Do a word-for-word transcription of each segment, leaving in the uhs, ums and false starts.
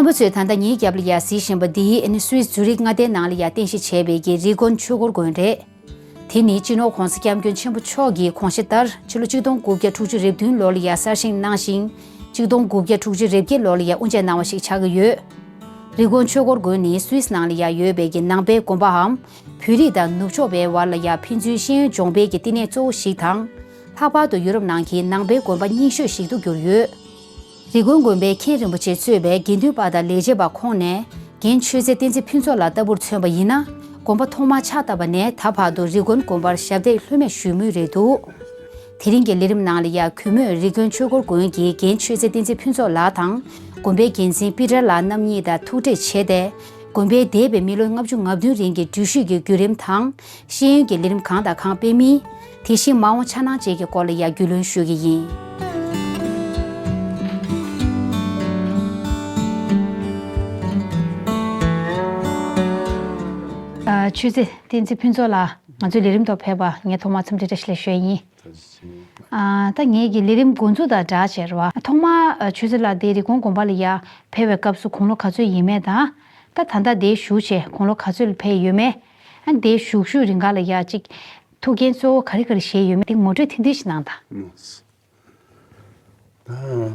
རྣམ་པ་ཚོས་ད་ལྟ་ངའི་རྒྱབ་ལ་ཡ་གཟིགས་བཞིན་པ་འདི་ནི་སུད་སི་ཛུ་རིག་མངའ་སྡེའི་ནང་ལ་ཡ་རྟེན་གཞི་བྱས་པའི་གི་རི་ཀོན་ཆོས་འཁོར་དགོན་རེད། དེ་ནི་སྤྱི་ནོར་༧གོང་ས་༧སྐྱབས་མགོན་ཆེན་པོ་མཆོག་གིས་དགོངས་གཞི་ལྟར་ཕྱི་ལོ་ཆིག་སྟོང་དགུ་བརྒྱ་དྲུག་ཅུ་རེ་བདུན་ལོ་ལ་ཡ་གསར་བཞེངས་གནང་ཞིང་། ཆིག་སྟོང་དགུ་བརྒྱ་དྲུག་ཅུ་རེ་བརྒྱད་ལོ་ལ་ཡ་དབུ་འབྱེད་གནང་བ་ཞིག་ཆགས་ཀྱི་ཡོད། རི་ཀོན་ཆོས་འཁོར་དགོན་ནི་སུད་སི་ནང་ལ་ཡ་ཡོད་པའི་གི་ནང་པའི་དགོན་པའམ། བོད་རིགས་དང་ནུབ་ཕྱོགས་པའི་བར་ལ་ཡ་ཕན་ཚུན་ཤེས་ཡོན་སྦྱོང་བའི་གི་བསྟི་གནས་གཙོ་བོ་ཞིག་དང་། ལྷག་པར་དུ་ཡུ་རོབ་ནང་གི་ནང་པའི་དགོན་པ་རྙིང་ཤོས་ཤིག་ཏུ་གྱུར་ཡོད། རི་ཀོན་དགོན་པའི་མཁན་རིན་པོ་ཆེ་གཙོས་པའི་དགེ་འདུན་པ་དང་ལས་བྱེད་པ་ཁོངས་ནས། རྒན་ཆོས་མཛད་བསྟན་འཛིན་ཕུན་ཚོགས་ལགས་ལྟ་བུར་མཚོན་པ་ཡིན་ན། དགོན་པ་ཐོག་མར་ཕྱག་བཏབ་པ་ནས་ད་བར་དུ་རི་ཀོན་དགོན་པར་ཞབས་འདེགས་ལྷོད་མེད་ཞུ་མུས་རེད་འདུག་དེ་རིང་གི་ལས་རིམ་ནང་ལ་ཡ་གུས་མོས་རི་ཀོན་ཆོས་འཁོར་དགོན་གྱི་རྒན་ཆོས་མཛད་བསྟན་འཛིན་ཕུན་ཚོགས་ལགས་དང་། དགོན་པའི་འགན་འཛིན་པི་ཏར་ལགས་རྣམ་གཉིས་དང་ཐུག་འཕྲད་བྱས་ཏེ། དགོན་པའི་འདས་པའི་མི་ལོ་ལྔ་བཅུ་ང་བདུན་རིང་གི་འགྲུལ་བཞུད་ཀྱི་བརྒྱུད་རིམ་དང་། ཤེས་ཡོན་གྱི་ལས་རིམ་གང་དང་གང་སྤེལ་མིན། དེ་བཞིན་མ་འོངས་འཆར་སྣང་བཅས་ཀྱི་སྐོར་ལ་ཡང་རྒྱུས་ལོན་ཞུ་གི་ཡིན། ཨ། ཆོས་མཛད་བསྟན་འཛིན་ཕུན་ཚོགས་ལགས། ང་ཚོའི་ལས་རིམ་ཐོག་ཕེབས་པ་ངས་ཐོག་མར་འཚམས་འདྲི་བཀྲ་ཤིས་བདེ་ལེགས་ཞུ་ཡ་ཡིན། ཨ། ད་ངེད་ཀྱི་ལས་རིམ་འགོ་འཛུགས་དང་སྦྲགས་བྱས་རེད་བ། ཐོག་མར་ཨ། ཆོས་མཛད་ལགས་དེ་རི་ཀོན་དགོན་པ་ལ་ཡ་ཕེབས་པའི་སྐབས་སུ་དགུང་ལོ་ག་ཚོད་ཡིན་མེད་དང་། ད་ད་ལྟ་དེ་བཞུགས་བྱས་དགུང་ལོ་ག་ཚོད་ལ་ཕེབས་ཡོད་མེད། ཨ། དེ་བཞུགས་བཞུགས་རིང་ག་ལ་ཡ་གཅིག་ཐུགས་འགན་གཙོ་བོ་ག་རེ་ག་རེ་བཞེས་ཡོད་མེད་དེ་ངོ་སྤྲོད་ཐུང་ཐུང་ཞིག་གནང་དང་། ད་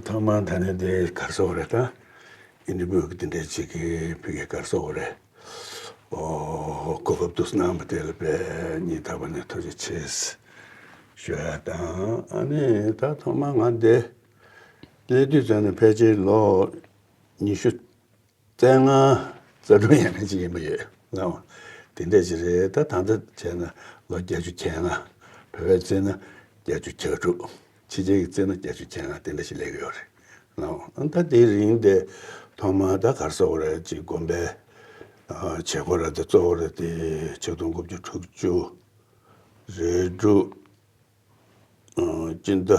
ཐོག་མར་ད་ནི་དེ་ག་རེ་ཟེར་དགོས་རེད། ད་ཨིན་ཊར་བིའུ་གི་དེ་འདྲ་ཅིག་གི་ཕ་གིར་ག་རེ་ཟེར་དགོས་རེད། ཨོ། གོ་སྐབས་འདུག་གནང་བ་དེ་ལ་དཔེ་སྙིང་ཐག་པ་ནས་ཐུགས་རྗེ་ཆེ་ཞུ་ཡ་དང་། ཨ་ནི་ད་ཐོག་མར་ང་འདི་སླེབས་དུས་ཙམ་ནས་ཕལ་ཆེར་ལོ་ཉི་ཤུ་རྩ་ལྔ་རྩ་དྲུག་ཡན་ཆད་ཅིག་ཡིན་པ་ཡོད་ལགས། དེ་འདྲ་ཅིག་རེད། ད་ད་ལྟ་བྱས་ན་ལོ་བརྒྱད་ཅུ་གྱ་ལྔ། བོད་པའི་བརྩིས་ན་བརྒྱད་ཅུ་གྱ་དྲུག་ཕྱི་རྒྱལ་གྱི་བརྩིས་ན་བརྒྱད་ཅུ་གྱ་ལྔ་དེ་འདྲ་ཞིག་སླེབས་ཀྱི་ཡོད་རེད་ལགས། ད་དེའི་རིང་དེ་ཐོག་མར་ད་ག་རེ་ཟེར་དགོས་རེད། ཅིག་དགོན་པའི་ཨ། བྱེད་སྒོ་ར་དེ་གཙོ་བོ་ར་དེ་ཆིག་སྟོང་དགུ་བརྒྱ་དྲུག་ཅུ་རེ་དྲུག་ཨ། སྤྱི་ཟླ་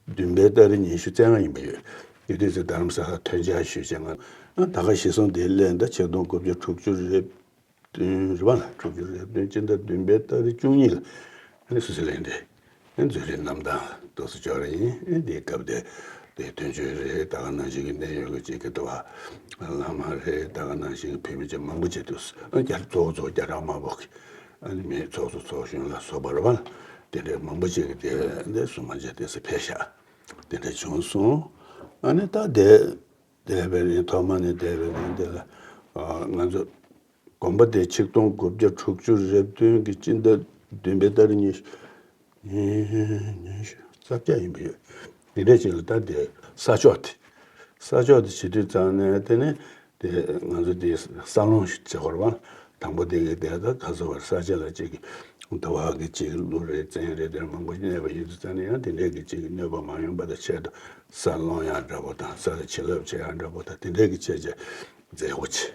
བདུན་པའི་ཏ་རིག་ཉི་ཤུ་རྩ་ལྔ་ཡིན་པ་ཡོད། དེ་དུས་ཚོད་རྡ་རམ་ས་ལར་ཐོན་འཆར་ཞུས་བྱས། ང་ད་ག་གཞིས་གསུམ་དེ་སླེབས་ད་ཆིག་སྟོང་དགུ་བརྒྱ་དྲུག་ཅུ་རེ་བདུན་རེད་པ། དྲུག་ཅུ་རེ་བདུན་སྤྱི་ཟླ་བདུན་པའི་ཏ་རིག་བཅུ་གཉིས་ལ་ཨ་ནི་སུད་སི་ལན་དེ་ཨ་ནི་ཛུ་རིག་གནམ་ཐང་འདུག་སེ་འབྱོར་བ་ཡིན། ཨ་ནི་དེའི་སྐབས་དེ་དེ་དོན་གཅོད་རེད། ད་ག་ནང་བཞིན་གྱི་གནད་ཡོད་ཀྱི་ཅིག་གི་འདུག་བ། བླ་མ་རེད། ད་ག་ནང་བཞིན་གྱི་བོད་མི་ཅིག་མང་པོ་ཅིག་འདུག་ཨ་ནི་རྒྱ་ཚོགས་གཙོ་རྒྱ་ནག་དམར་པོ་གི་ཨ་ནི་མི་ཚོགས་གཙོ་ཚོགས་གཞོན་ལ་སོགས་པ་རེད་པ། དེ་འདྲའི་མང་པོ་ཅིག་གིས་དེ་འདྲའི་བསུ་མ་བྱས་ཏེ་སེ་ཕེབས་ཤག་དེ་འདྲ་བྱུང་སོང་། ཨ་ནི་ད་དེ་དེ་བས་རིང་ཐོག་མ་ནས་དེ་བས་རིང་དེ་ལ་ཨ། ང་ཚོ་དགོན་པ་དེ་ཆིག་སྟོང་དགུ་བརྒྱ་དྲུག་ཅུ་རེ་བདུན་གྱི་སྤྱི་ཟླ་བདུན་པའི་ཏ་རིག་ཉི་ཤུ་ཉི་ཤུ་རྩ་བརྒྱད་ཡིན་པ་ཡོད། དེ་འདྲ་ཅིག་ལ་ད་དེ་ས་ཕྱོགས་དེ་ས་ཕྱོགས་དེ་བྱེད་དུས་ཙང་ནས་དེ་ནས། དེ་ང་ཚོ་དེ་ས་སློང་ཞིག་བྱེད་དགོས་རེད་པ། དང་པོ་དེ་གི་དེ་ད་ག་ཚོད་བར་ས་ཆ་ལ་ཅིག་གི་དུ་བ་གི་ཅིག་ཀླུ་རེད་བཙན་རེད་དེ་མང་པོ་གནས་པ་ཡིན་དུས་ཙང་ནས་ཡང་དེ་འདྲའི་གི་ཅིག་གི་གནོད་པ་མ་ཡོང་པ་དང་ཆེད་དུ་ས་སློང་ཡག་འདྲ་པོ་དང་ས་ལ་བྱིན་རླབས་བྱེད་ཡག་འདྲ་པོ་དང་དེ་འདྲའི་གི་བྱས་བྱས་མཛད་སྒོ་ཅིག་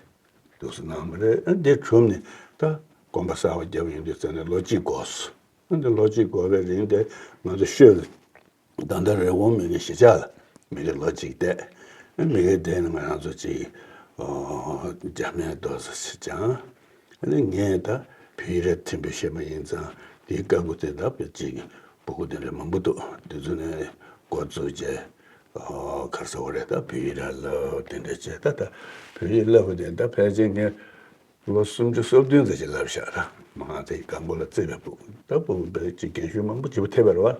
འདུག་སེ་གནང་བ་རེད། ཨ་དེ་གྲུབ་ནས་ད་དགོན་པ་གསར་པ་བརྒྱབ་ཡོང་དུས་ཙང་ནས་ལོ་གཅིག་འགོར་སོང་། ཨ་དེ་ལོ་གཅིག་འགོར་བའི་རིང་དེ་ང་ཚོ་ཤོད་ད་ལྟ་རི་ཀོན་མི་གི་གཞིས་ཆགས་ལ་མི་གི་ལོ་གཅིག་བསྡད། མི་གི་བསྡད་ནས་ང་རང་ཚོ་གཅིག་ཨོ། འཇར་མན་རྡོ་སོ་ཞིག་སྦྱངས། ཨ་ནི་ངས་ད་བོད་ཡིག་ར་ཐིམ་པའི་ཤེས་པ་ཡིན་ཙང་དེའི་སྐབས་དེ་ད་བོད་གཅིག་གི་སྤུ་གུ་དེ་འདྲ་མང་པོ་འདུག་དེ་ཚོ་ནས་འགོ་བཙུགས་བྱས་ཨོ། ག་རེ་ཟེར་དགོས་རེད། ད་བོད་ཡིག་ར་བསླབ་དེ་འདྲ་བྱས། ད་ད་བོད་ཡིག་བསླབ་པ་དེ་ད་ཕལ་ཆེར་ངས་ལོ་སུམ་ཅུ་སོ་བདུན་ཙམ་ཅིག་བསླབས་ཤག་ར། མ་ང་ཚོའི་རྐང་པ་ལ་བརྩེ་བའི་སྤུ་གུ་ད་སྤུ་གུ་བེད་ཅིག་རྒན་གཞོན་མང་པོ་ཅིག་ཐེབས་པ་རེད་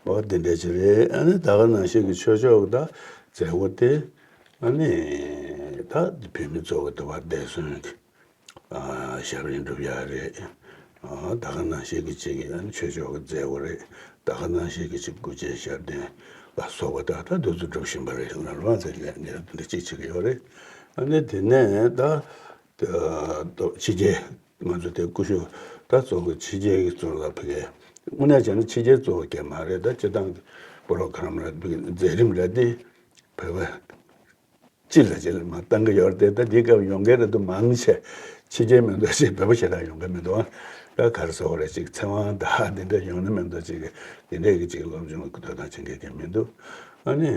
བ། འོ་དེ་འདྲ་ཅིག་རེད། ཨ་ནི་ད་ག་ནང་བཞིན་གྱི་ཆོས་ཕྱོགས་ཀྱི་ད་མཛད་སྒོ་དེ་ཨ་ནི་ད་བོད་མི་ཚོ་གི་འདུག་བ་འདས་གསོན་གྱི་ཨ་ཞབས་རིམ་སྒྲུབ་ཡག་རེད། ཨ་ད་ག་ནང་བཞིན་གྱི་ཅིག་ཨ་ནི་ཆོས་ཕྱོགས་ཀྱི་མཛད་སྒོ་རེད། ད་ག་ནང་བཞིན་གྱི་ཅིག་སྐུ་ཕྱྭའི་ཞབས་བརྟན་ལ་སོགས་པ་ད་ད་དུས་ཚོད་སྒྲུབ་བཞིན་པ་རེད། ང་རང་ཚོ་ལས་འདི་འདྲ་ཅིག་བྱེད་ཀྱི་ཡོད་རེད། ཨ་ནི་དེ་ནས་ད། ཕྱི་རྒྱལ་ང་ཚོ་དེ་སྐུ་ཞབས་ད་གཙོ་བོ་ཕྱི་རྒྱལ་གྱི་གཙོ་ལ་ཕ་གི་དངོས་གནས་བྱས་ན་ཕྱི་རྒྱལ་གཙོ་བོ་གས་མ་རེད། ད་སྤྱི་བཏང་གི་པོ་རོ་གྷ་རམ་ར་མཛད་རིམ་ར་དེ་བོད་པ་སྤྱི་ལ་སྤྱི་ལ་མ་བཏང་གི་ཡོད་རེད། ད་དེའི་སྐབས་ཡོང་མཁན་རེད་འདུག་མང་ཆེ་ཕྱི་རྒྱལ་མི་འདུག་ཅིག་བོད་པ་ཞེ་དྲག་ཡོང་གི་མི་འདུག་ད་ག་རེ་ཟེར་དགོས་རེད། ཅིག་ཚེ་དབང་ད་དེ་འདྲ་ཡོང་ནི་མི་འདུག་ཅིག་དེ་འདྲས་ཀྱི་ཅིག་སློབ་སྦྱོང་གི་དོ་སྣང་བྱེད་མཁན་གྱི་མི་འདུག་ཨ་ནི་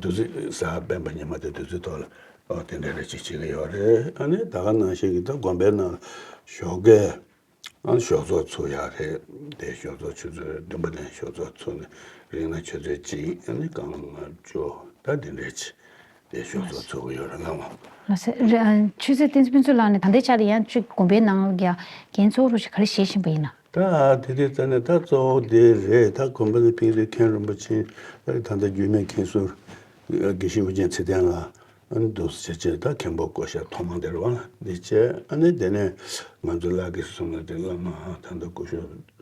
དུས་ཚོད་གཟའ་སྤེན་པ་ཉི་མ་དེ་དུས་ཚོད་ཐོག་ལ། ཨོ་དེ་འདྲ་རེ་ཅིག་བྱེད་ཀྱི་ཡོད་རེད། ཨ་ནི་ད་ག་ནང་བཞིན་གྱི་ད་དགོན་པའི་ནང་ཞོགས་ཀས་ཨ་ནི་ཞོགས་ཚོགས་ཚུགས་ཡག་རེད། དེ་ཞོགས་ཚོགས་ཆུ་ཚོད་བདུན་པ་ནས་ཞོགས་ཚོགས་ཚུགས་ནས་རིང་ན་ཆུ་ཚོད་གཅིག་ཨ་ནི་སྐར་མ་ལྔ་བཅུ་ད་དེ་འདྲ་ཅིག་ དེ་ཤོག་ཚོགས་ཚུགས་ཡོད་རེད་ལགས། ལགས་སེ། རེད། ཨ། ཆོས་རྩེ་བསྟན་འཛིན་ཕུན་ཚོགས་ལགས་ནས་ད་ལྟའི་ཆ་ལ་ཡང་ཅིག་དགོན་པའི་ནང་ལ་ཡ་འགན་གཙོ་བོ་རུ་ཞིག་ག་རེ་བཞེས་བཞིན་པ་ཡིན་ན། ད་དེ་དུས་ཙམ་ནས་ད་གཙོ་བོ་དེ་རེད། ད་དགོན་པ་ནས་ཕེབས་དུས་མཁན་རིན་པོ་ཆེ་ད་ལྟ་རྒྱུད་སྨད་མཁན་ཟུར་དགེ་བཤེས་ཨོ་རྒྱན་ཚེ་བརྟན་ལགས། ཨ་ནི་འདུག་སེ་བྱས་བྱས་ད་མཁན་པོ་བསྐོ་བཞག་ཐོག་མ་དེ་རེད་བ། འདི་བྱས་ཨ་ནི་དེ་ནས་ང་ཚོ་བླ་དགེ་གསུམ་ལ་དེ་བླ་མ་ད་ལྟ་སྐུ་ཞབས་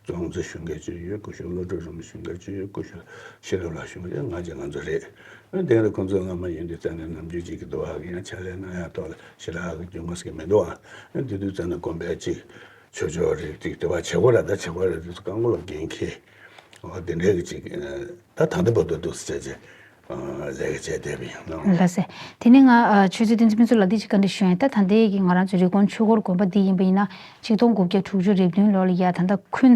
ཙོང་ཙེ་ཞུ་མཁན་ཅིག་ཡོད། སྐུ་ཞབས་བློ་གྲོས་རིན་པོ་ཆེ་ཞུ་མཁན་ཅིག་ཡོད། སྐུ་ཞབས་ཤེས་རབ་ལགས་ཞུ་མཁན་ང་བཅས་ང་ཚོ་རེད། ཨ་ནི་དེ་ནས་ཁོང་ཚོའི་བླ་མ་ཡིན་དུས་ཙམ་ནས་ནམ་རྒྱུན་ཅིག་གི་འདུག་ཨ་ཡང་ཕྱག་ལས་གནང་ཡག་ཐོག་ལ་ཞེ་དྲག་གི་རྒྱུས་མངའ་ཟེར་གི་མི་འདུག་ཨ། ཨ་ནི་དེ་དུས་ཙམ་ནས་དགོན་པའི་ཅིག་ཆོས་ཕྱོགས་རེད་ཅིག་དེ་བ་བྱེད་སྒོ་ར་ད་བྱེད་སྒོ་རེད་དུས་སུ་རྐང་འཁོར་ལ་འགན་འཁྱེར། འོ་དེ་འདྲའི་གི་ཅིག་ད་ད་ལྟ་བར་དུ་འདུག་སེ་བྱས་བྱས། ལས་ཀ་བྱས་བསྡད་པ་ཡིན་ནོ། ལགས་སེ། དེ་ནས་ང་ཨ་ཆོས་རྩེ་བསྟན་འཛིན་ཕུན་ཚོགས་ལགས་འདི་ཅིག་བཀའ་འདྲི་ཞུ་ཡིན། ད་ད་ལྟའི་གི་ང་རང་ཚོའི་རི་ཀོན་ཆོས་འཁོར་དགོན་པ་འདི་ཡིན་པ་ཡིན་ན་ཆིག་སྟོང་དགུ་བརྒྱ་དྲུག་ཅུ་རེ་བདུན་ལོ་ལ་ཡ་ད་ལྟ་འཁོན་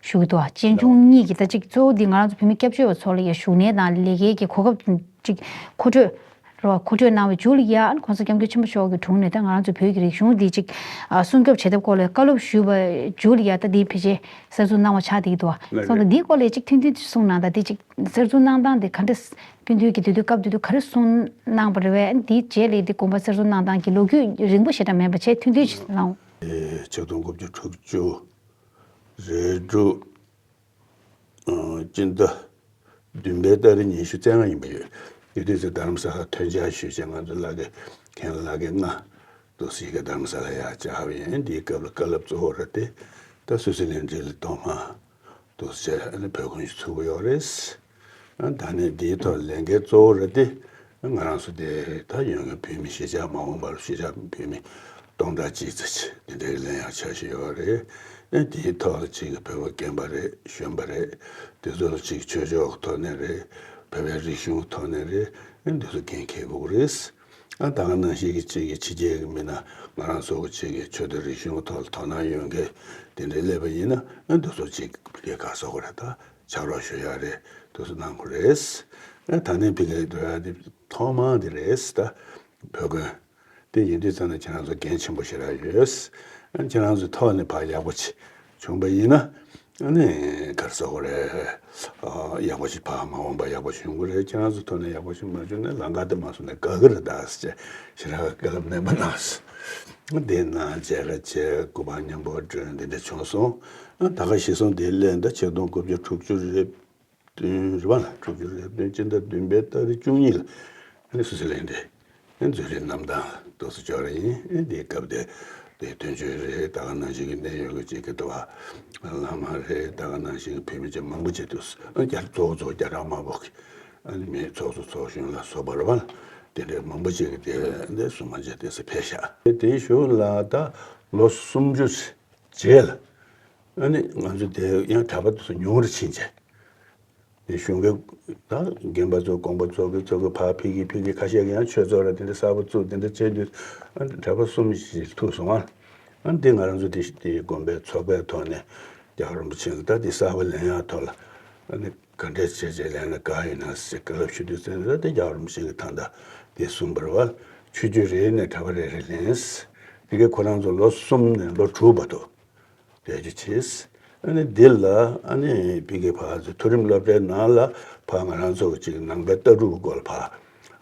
ཞུ་གི་འདུག་ཨ། གཅེན་གཅུང་གཉིས་ཀྱི་ད་ཅིག་གཙོ་བོ་འདི་ང་རང་ཚོ་བོད་མི་སྐྱབས་བཅོལ་བ་ཚོ་ལ་ཡ་བཞུགས་གནས་དང་ལས་ཀའི་གི་གོ་སྐབས་ཅིག་མཁོ་སྤྲོད་རོ་མཁོ་སྤྲོད་གནང་བའི་མཇུག་ལ་ཡ་ཨ་ནི་གོང་ས་སྐྱབས་མགོན་ཆེན་པོ་མཆོག་གི་དྲུང་ནས་ད་ང་རང་ཚོ་བོད་ཀྱི་རིག་གཞུང་འདི་ཅིག་ཨ་སྲུང་སྐྱོབ་བྱེད་ཐབས་སྐོར་ལ་བཀའ་སློབ་ཞུས་པའི་མཇུག་ལ་ཡ་ད་འདི་ཕལ་ཆེར་གསར་འཛུགས་གནང་བ་ཆགས་བསྡད་ཀྱི་འདུག་ཨ། སོང་ཙང་འདིའི་སྐོར་ལ་ཅིག་ཐུང་ཐུང་ཅིག་གསུངས་གནང་དང་། འདི་ཅིག་གསར་འཛུགས་གནང་སྟངས་དེ་ག་འདྲ། སྤྱི་འཐུས་ཀྱི་དུས་དུས་སྐབས་དུས་དུས་ག་རེ་གསུངས་གནང་བ་རེད་བས། འདིའི་རྗེས་ལ་འདི་དགོན་པ་གསར་འཛུགས་གནང་སྟངས་ཀྱི་ལོ་རྒྱུས་རིང་པོ་ཞེ་དྲག་མིན་པ་བྱས་ཐུང་ཐུང་ཅིག་གནང་། ཆིག་སྟོང་དགུ་བརྒྱ་དྲུག་ཅུ་རེ་དྲུག་ཨ་སྤྱི་ཟླ་བདུན་པའི་ཏ་རིག་ཉི་ཤུ་རྩ་ལྔ་ཡིན་པ་ཡོད། དེ་དུས་ཚོད་རྡ་རམ་ས་ལ་ཐོན་འཆར་ཞུས་བྱས་ང་ཚོ་བླ་དགེ་མཁན་བླ་དགེ་ལྔ་འདུག་སེ་གི་རྡ་རམ་ས་ལ་ཡར་བཅར་བ་ཡིན། འདིའི་སྐབས་ལ་བཀའ་སློབ་གཙོ་བོ་རེད་དེ་ད་སུད་སི་ལན་འབྲེལ་ཐོག་མ་འདུག་སེ་བྱས་ཨ་ནི་བོད་ཁང་ཞིག་ཚུགས་པ་ཡོད་རེད། ཨ་ད་ནི་འདིའི་ཐོག་ལས་འགན་གཙོ་བོ་རེད་དེ་ང་རང་ཚོ་དེ་ད་ཡོང་མཁན་བོད་མི་གཞིས་ཆགས་མ་འོངས་པར་གཞིས་ཆགས་བོད་མི་སྟོང་ཕྲག་གཅིག་ཙམ་ཅིག་དེ་འདྲའི་ལེན་ཡག་འཆར་གཞི་ཡོད་རེད། ཨ་དེའི་ཐོག་ལ་ཅིག་བོད་པ་རྒན་པ་རེད་གཞོན་པ་རེད། དེ་ཚོ་ལ་ཅིག་ཆོས་ཕྱོགས་ཐོག་ནས་རེད། བོད་པའི་རིག་གཞུང་ཐོག་ནས་རེད། ཨ་འདི་ཚོ་འགན་འཁྱེར་དགོས་རེད། ཨ་ད་ག་ནང་བཞིན་གྱི་ཅིག་གི་ཕྱི་རྒྱལ་གྱི་མི་སྣ་ང་རང་ཚོ་གི་ཅིག་གི་ཆོས་དང་རིག་གཞུང་ཐོག་ལ་དོ་སྣང་ཡོད་མཁན་དེ་འདྲའི་སླེབས་པ་ཡིན་ན་ཨ་འདི་ཚོ་ཅིག་གི་ག་སོགས་རེད་ད། ཕྱག་རོགས་ཞུ་ཡག་རེད། དུ་སུ་གནང་དགོས་རེད། ཨ་ད་ནས་ཕ་གིར་འགྲོ་ཡག་དེ་ཐོག་མ་དེ་རེད་ད། བོད་དགོན་དེ་ཡིན་དུས་ཙམ་ན་ཁྱེད་རང་ཚོ་འགན་ཆེན་པོ་ཞེ་དྲག་ཡོད། ཨ་ཁྱེད་རང་ཚོའི་ཐོག་ནས་ཕར་ཡག་པོ་ཅིག་བྱུང་པ་ཡིན་ན་ཨ་ནི་ག་རེ་ཟེར་དགོས་རེད། ཨ་ཡག་པོ་ཞིག་ཕར་མ་འོངས་པ་ཡག་པོ་བྱུང་དགོས་རེད། ཁྱེད་རང་ཚོའི་ཐོག་ནས་ཡག་པོ་ཞིག་མ་བྱུང་ན་ལམ་ཁ་དེ་མ་སོང་ན་དགའ་གི་རེད་ད་ཟེར་ཞེ་དྲག་བཀའ་སློབ་ནན་པོ་གནང་སོང་། དེ་ནང་མཇལ་ཁ་བྱས་སྐུ་པར་མཉམ་པོ་སྒྲོན་འདི་འདྲ་བྱུང་སོང་། ཨ་ད་ག་གཞི་བཟུང་དེ་ལས་ད་ཆིག་སྟོང་དགུ་བརྒྱ་དྲུག་ཅུ་རེ་བདུན་རེད་པ། དྲུག་ཅུ་རེ་བདུན་སྤྱི་ཟླ་བདུན་པའི་ཏ་རིག་བཅུ་གཉིས་ལ་ཨ་ནི་སུད་སི་ལན་དེ་ཨ་ནི་མཛད་རིམ་གནང་སྟངས་ཏོག་ཙམ་འབྱོར་ཡིན། ཨ་དེའི་སྐབས་དེ་དེ་དོན་གཅོད་རེད། ད་ག་ནང་བཞིན་གྱི་གནད་ཡོད་ཀྱི་ཅིག་གི་འདུག་བ་བླ་མ་རེད། ད་ག་ནང་བཞིན་གྱི་བོད་མི་ཅིག་མང་པོ་ཅིག་འདུག་ཨ་རྒྱ་གཙོ་བོ་གཙོ་བོ་རྒྱ་གར་དམར་པོ་གི་ཨ་ནི་མི་ཚོགས་གཙོ་ཚོགས་གཞོན་ལ་སོགས་པ་རེད་པ། དེ་འདྲའི་མང་པོ་ཅིག་གི་དེ་འདི་སུ་མ་བྱས་དེ་སུ་ཕེབས་ཤག་དེའི་གཞུག་ལ་ད་ལོ་སུམ་ཅུ་རྗེས་ལ་ཨ་ནི་ང་ཚོ་དེ་ཡང་གྲྭ་པ་དེ་ཚོ་ཉུང་རུ་ཕྱིན་བྱས། དེ་གཞུང་གི་ད་རྒན་པ་ཚོ་དགོན་པ་ཚོ་གི་ཚོ་གི་ཕར་ཕེབས་ཀྱི་ཕེབས་ཀྱི་ཁ་ཤས་ཀྱི་ཡང་ཆོས་ཚོགས་ར་དེ་འདྲ་གསར་པ་བཙུགས་དེ་འདྲ་བྱས་དུས་ཨ་ནི་གྲྭ་པ་གསུམ་ཞིག་ཐུག་སོང་ཨ། ཨ་ནི་དེ་ང་རང་ཚོ་དེ་དེ་དགོན་པའི་ཚོགས་པའི་ཐོག་ནས་རྒྱལ་བ་རིན་པོ་ཆེ་ལ་ད་དེ་གསར་པ་ལེན་ཡག་ཐོག་ལ་ཨ་ནི་ག་འདྲས་བྱས་བྱས་ལེན་ན་དགའ་ཡོད་ན་ཟེར་བཀའ་སློབ་ཞུ་དུས་ཙམ་ནས་ད་དེ་རྒྱལ་བ་རིན་པོ་ཆེ་གི་ད་ལྟ་དེ་གསུངས་པ་རེད་བ། ཆོས་བརྒྱུད་རེ་ནས་གྲྭ་པ་རེ་རེ་ལེན། དེ་གའི་ཁོ་རང་ཚོ་ལོ་གསུམ་ནས་ལོ་དྲུག་བར་དུ་བསྡད་རྒྱུ་བྱས། ཨ་ནི་འདི་ལ་ཨ་ནི་བི་ཀེ་ཕར་ཚུར་མཐོ་རིམ་སློབ་གྲྭའི་ནང་ལ་ཕར་ང་རང་ཚོ་གཅིག་ནང་པའི་ལྟ་གྲུབ་སྐོར་ལ་ཕར་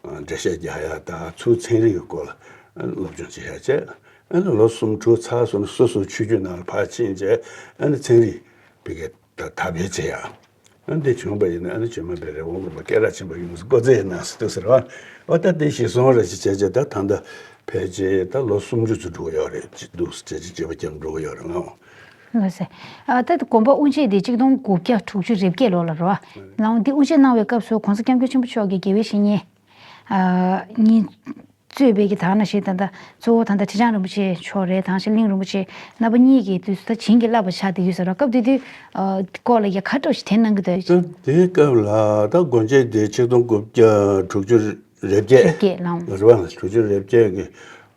འགྲེལ་བཤད་རྒྱག་ཡག་དང་ཚུར་ཚན་རིག་གི་སྐོར་ལ་སློབ་སྦྱོང་བྱེད་ཡག་བྱས། ཨ་ནི་ལོ་གསུམ་དྲུག་ཚར་སོང་ན་སོ་སོའི་ཆོས་བརྒྱུད་ནང་ལ་ཕར་ཕྱིན་བྱས་ཨ་ནི་ཚན་རིག་བི་ཀེ་ད་དར་སྤེལ་བྱེད་ཡག་ཨ་འདི་བྱུང་བ་ཡིན་ན་ཨ་ནི་བྱེ་མ་པའི་རི་བོང་དགོན་པ་སྐད་གྲགས་ཆེན་པོ་ཡོངས་སུ་བཀོད་ཚེ་ཡིན་ན་སུ་ཟེར་བ། འོ་ད་འདི་གཞི་བཟུང་རེ་ཞིག་བྱས་རྗེས་ད་ད་ལྟ་ཕལ་ཆེར་ད་ལོ་སུམ་ཅུ་ཙམ་འགྲོ་གི་ཡོད་རེད། ཅི་འདུག་ཟེར་བྱས་བྱས་བྱས་པ་ཀྱང་འགྲོ་གི་ཡོད་རེད་ང་། ལགས་སེ། ཨ་ད་དགོན་པ་དབུ་འབྱེད་དེ་ཆིག་སྟོང་དགུ་བརྒྱ་དྲུག་ཅུ་རེ་བརྒྱད་ལོ་ལ་རེད་བ། ལའང་འདི་དབུ་འབྱེད་གནང་བའི་སྐབས་སུ་གོང་ས་སྐྱབས་མགོན་ཆེན་པོ་མཆོག་གིས་དགེ་བའི་བཤེས་གཉེན་ཨ་གཉིས་གཙོས་པའི་གི་ད་ག་ནང་བཞིན་ད་ལྟ་གཙོ་བོ་ད་ལྟ་ཁྲི་བྱང་རིན་པོ་ཆེ་མཆོག་རེད། ད་ག་ནང་བཞིན་གླིང་རིན་པོ་ཆེ་རྣམ་པ་གཉིས་ཀྱིས་དུས་སུ་ད་བྱིན་གྱིས་བརླབས་པ་ཆགས་བསྡད་ཡོད་ཟེར་བ། སྐབས་དེ་དུས་ཨ་སྐོར་ལ་ཡ་ག་འདྲ་ཞིག་དྲན་གནང་གི་འདུག་ད་དེའི་སྐབས་ལ་ད་དགོན་འབྱེད་དེ་ཆིག་སྟོང་དགུ་བརྒྱ་དྲུག་ཅུ་རེ་བརྒྱད་རེ་བརྒྱད་ལང་། རེད་བ། དྲུག་ཅུ་རེ་བརྒྱད་ཀྱི་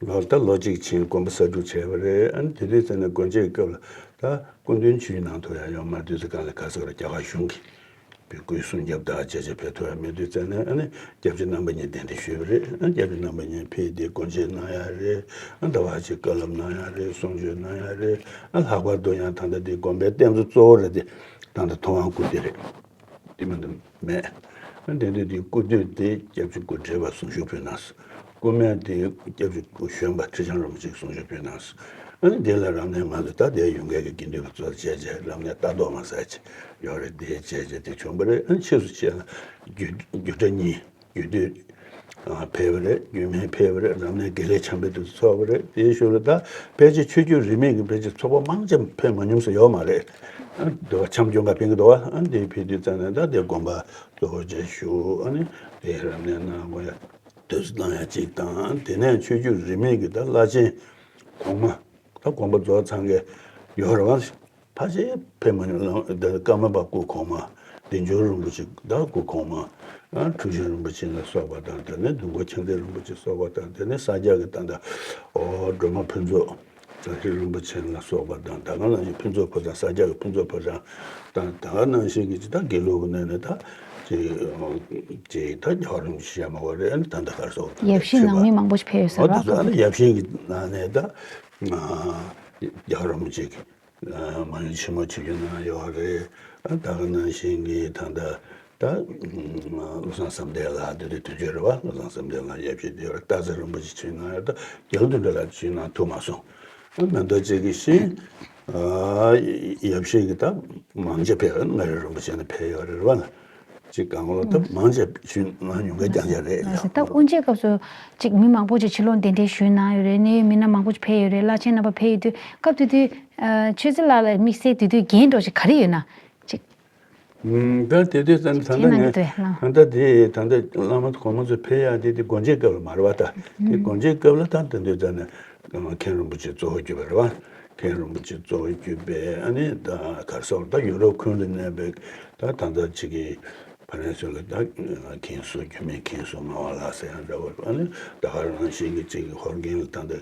ལོར་ད་ལོ་གཅིག་ཕྱིན་དགོན་པ་གསར་སྒྲུབ་བྱས་པ་རེད། ཨ་ནི་དེ་དུས་ཙམ་ནས་དགོན་འབྱེད་སྐབས་ལ་ད་སྐུ་མདུན་ཆིབས་བསྒྱུར་གནང་ཐུབ་ཡ་ཡོད་མ་རེད། དུས་ཚོད་གང་ལ་ག་ཚོད་རེད། རྒྱ་གར་གཞུང་གིས་བོད་སྐུའི་སྲུང་སྐྱོབ་དང་བྱས་བྱས་ཕེབས་ཐུབ་ཡ་མེད་དུས་ཙམ་ནས་ཨ་ནི་སྐྱབས་རྗེ་རྣམ་པ་གཉིས་གདན་འདྲེན་ཞུས་པ་རེད། ཨ་ནི་སྐྱབས་རྗེ་རྣམ་པ་གཉིས་ཕེབས་ཏེ་དགོན་འབྱེད་གནང་ཡ་རེད། ཨ་ནི་ད་བར་ཅིག་བཀའ་སློབ་གནང་ཡ་རེད། གསུང་ཆོས་གནང་ཡ་རེད། ཨ་ལྷག་པར་དུ་ཡང་ད་ལྟ་འདི་དགོན་པའི་རྟེན་གཙོ་བོ་རེད་དེ་ད་ལྟ་ཐུབ་དབང་སྐུ་དེ་རེད། དེ་མ་གཏོགས་མེད། དེ་དུས་དེ་སྐུ་དུས་དེ་སྐྱབས་རྗེ་སྐུ་བགྲེས་པ་གསུང་ཆོས་ཕུལ་གནང་སོང་། སྐུ་སྨད་དེ་སྐྱབས་རྗེ་སྐུ་གཞོན་པ་ཁྲི་བྱང་རིན་པོ་ཆེ་གསུང་ཆོས་ཕུལ་གནང་སོང་། ཨ་ནི་དེ་ལ་རབ་གནས་ང་ཚོ་ད་ལྟའི་ཡོངས་འགན་གྱི་དགེ་འདུན་པ་ཚོ་བྱས་བྱས་རབ་གནས་ལྟ་རྟོག་མ་ཟེར་བྱས་ཡོད་རེད། དེ་བྱས་བྱས་དེ་བྱུང་བ་རེད། ཨ་ནི་ཕྱིས་སུ་བྱས་ན་རྒྱུད་རྒྱུད་གྲྭ་གཉིས། རྒྱུད་སྟོད་ཨ་ཕེབས་པ་རེད། རྒྱུད་སྨད་ཕེབས་པ་རེད། རབ་གནས་དགེ་ལེགས་འཆམ་པའི་དུས་སུ་ཚོགས་པ་རེད། དེའི་ཤུལ་ལ་ད་ཕལ་ཆེར་ཆོས་བརྒྱུད་རིས་མེད་ཀྱི་ཕལ་ཆེར་ཚོགས་པ་མང་ཆེ་ཕེབས་མ་མྱོང་ས་ཡོད་མ་རེད། ཨ་འདི་བ་འཆམ་སྐྱོང་ག་ཕེབས་ཀྱི་འདུག་བ། ཨ་འདི་ཕེབས་དུས་ཙམ་ནས་ད་དེ་དགོན་པ་གཙོ་བོ་བྱས་བཞུགས། ཨ་ནི་དེ་རབ་གནས་གནང་དགོས་ཡ་དུས་སུ་གནང་ཡ་གཅིག་དང་། དེ་ནས་ཆོས་བརྒྱུད་རིས་མེད་ཀྱི་ད་བླ་ཆེན་གོང་མ་ད་དགོན་པ་རྫོགས་ཚང་གི་ཡོད་རེད་བ། ཕལ་ཆེར་ཕེབས་མ་མྱོང་། ལམ་འདིར་ཀརྨ་པ་སྐུ་གོང་མ། བདེ་འབྱོར་རིན་པོ་ཆེ་ད་སྐུ་གོང་མ། ཨ་འཁྲུལ་ཞིག་རིན་པོ་ཆེ་ལ་སོགས་པ་དང་། དེ་ནས་འདུལ་འཁོར་ཆང་རྩེ་རིན་པོ་ཆེ་སོགས་པ་དང་། དེ་ནས་ས་སྐྱ་གི་ད་ལྟ་ཨོ་སྒྲོལ་མ་ཕུན་ཚོགས་རྩ་ཤེ་རིན་པོ་ཆེ་ལ་སོགས་པ་དང་། ད་ག་ནང་བཞིན་ཕུན་ཚོགས་ཕོ་བྲང་། ས་སྐྱ་གི་ཕུན་ཚོགས་ཕོ་བྲང་དང་། ད་ག་ནང་བཞིན་གྱི་ཇི་ལྟར་དགེ་ལུགས་ཀྱི་གནས་ནས་ད་ཅིག་ཅིག་ད་རྒྱལ་བ་རིན་པོ་ཆེ་ཞེས་མ་བ་རེད། ཨ་ནི་ད་ལྟ་གར་སོགས་ཡབ་གཞིས་ནང་མི་མང་པོ་ཞིག་ཕེབས་ཡོད་ས་རེད་བ། ཨ་ནི་ཡབ་གཞིས་ཀྱི་ནང་ནས་ད་རྒྱལ་བ་རིན་པོ་ཆེ་གི་མ་ཡུམ་ཆེན་མོ་ཆིབས་བསྒྱུར་གནང་ཡོད་རེད། ད་ག་ནང་བཞིན་གྱི་ད་ལྟ་ད་བློ་བཟང་བསམ་གཏན་ལགས་དེ་དུས་དུས་ཆེན་རེད་བ། བློ་བཟང་བསམ་གཏན་ལགས་ཡབ་གཞིས་དེ་ཡོད་རེད། སྟག་འཚེར་རིན་པོ་ཆེ་ཆིབས་གནང་ཡོད། ད་རྒྱལ་བ་དོན་གྲུབ་ལགས་ཆིབས་གནང་ཐུབ་མ་སོང་། མེ་ཏོག་ཅིག་གི་ཤིང་ཡབ་གཞིས་ཀྱི་ད་མང་ཆེ་ཕེབས། མངའ་རིས་རིན་པོ་ཆེ་ནས་ཕེབས་ཡོད་རེད་བ། ཅིག་གང་ལོ་ད་མང་ཆེ་ཞུས་ན་ཉུང་གི་རྐྱང་རྐྱང་རེད། ལགས་སོ། ད་དབུ་འབྱེད་སྐབས་སུ་ཅིག་མི་མང་པོ་ཅིག་ཕྱི་ལོགས་གདན་འདྲེན་ཞུས་གནང་ཡོད་རེད། གནད་ཡོད་མི་སྣ་མང་པོ་ཅིག་ཕེབས་ཡོད་རེད། བླ་ཆེན་རྣམ་པ་ཕེབས་ཡོད་དུས་སྐབས་དེ་དུས་ཨ་ཆོས་རྩེ་ལགས་ལ་དམིགས་བསལ་དེ་དུས་འགན་འདྲ་ཅིག་ག་རེ་ཡོད་ན་ཅིག་ད་དེ་དུས་ཙམ་ད་དྲན་གནང་གི་འདུག་ལགས། ད་ལྟ་དེ་ད་ལྟ་བླ་མ་གོང་མ་ཚོ་ཕེབས་ཡག་དེ་དེ་སྒོ་འབྱེད་སྐབས་ལ་མ་རེད་བ། ད་དེ་སྒོ་འབྱེད་སྐབས་ལ་ད་དེ་དུས་ཙམ་ནས་མཁན་རིན་པོ་ཆེ་གཙོ་བོ་གྱུར་པ་རེད་བ། མཁན་རིན་པོ་ཆེ་གཙོ་བོ་གྱུར་པའི་ཨ་ནི་ད་གར་སོགས་ད་ཡུ་རོབ་ཁུལ་དུ་གནས་པའི་ད་ད་ལྟ་ཅིག་གི་ཕ་རན་སི་ལ་ད་མཁན་ཟུར་རྒྱུད་སྨད་མཁན་ཟུར་ངག་དབང་ལགས་ཟེར་ཡང་འདྲ་བོ། ཨ་ནི་ད་ག་རང་བཞིན་གྱི་ཅིག་ཧོར་རྒན་ལ་ད་ལྟ་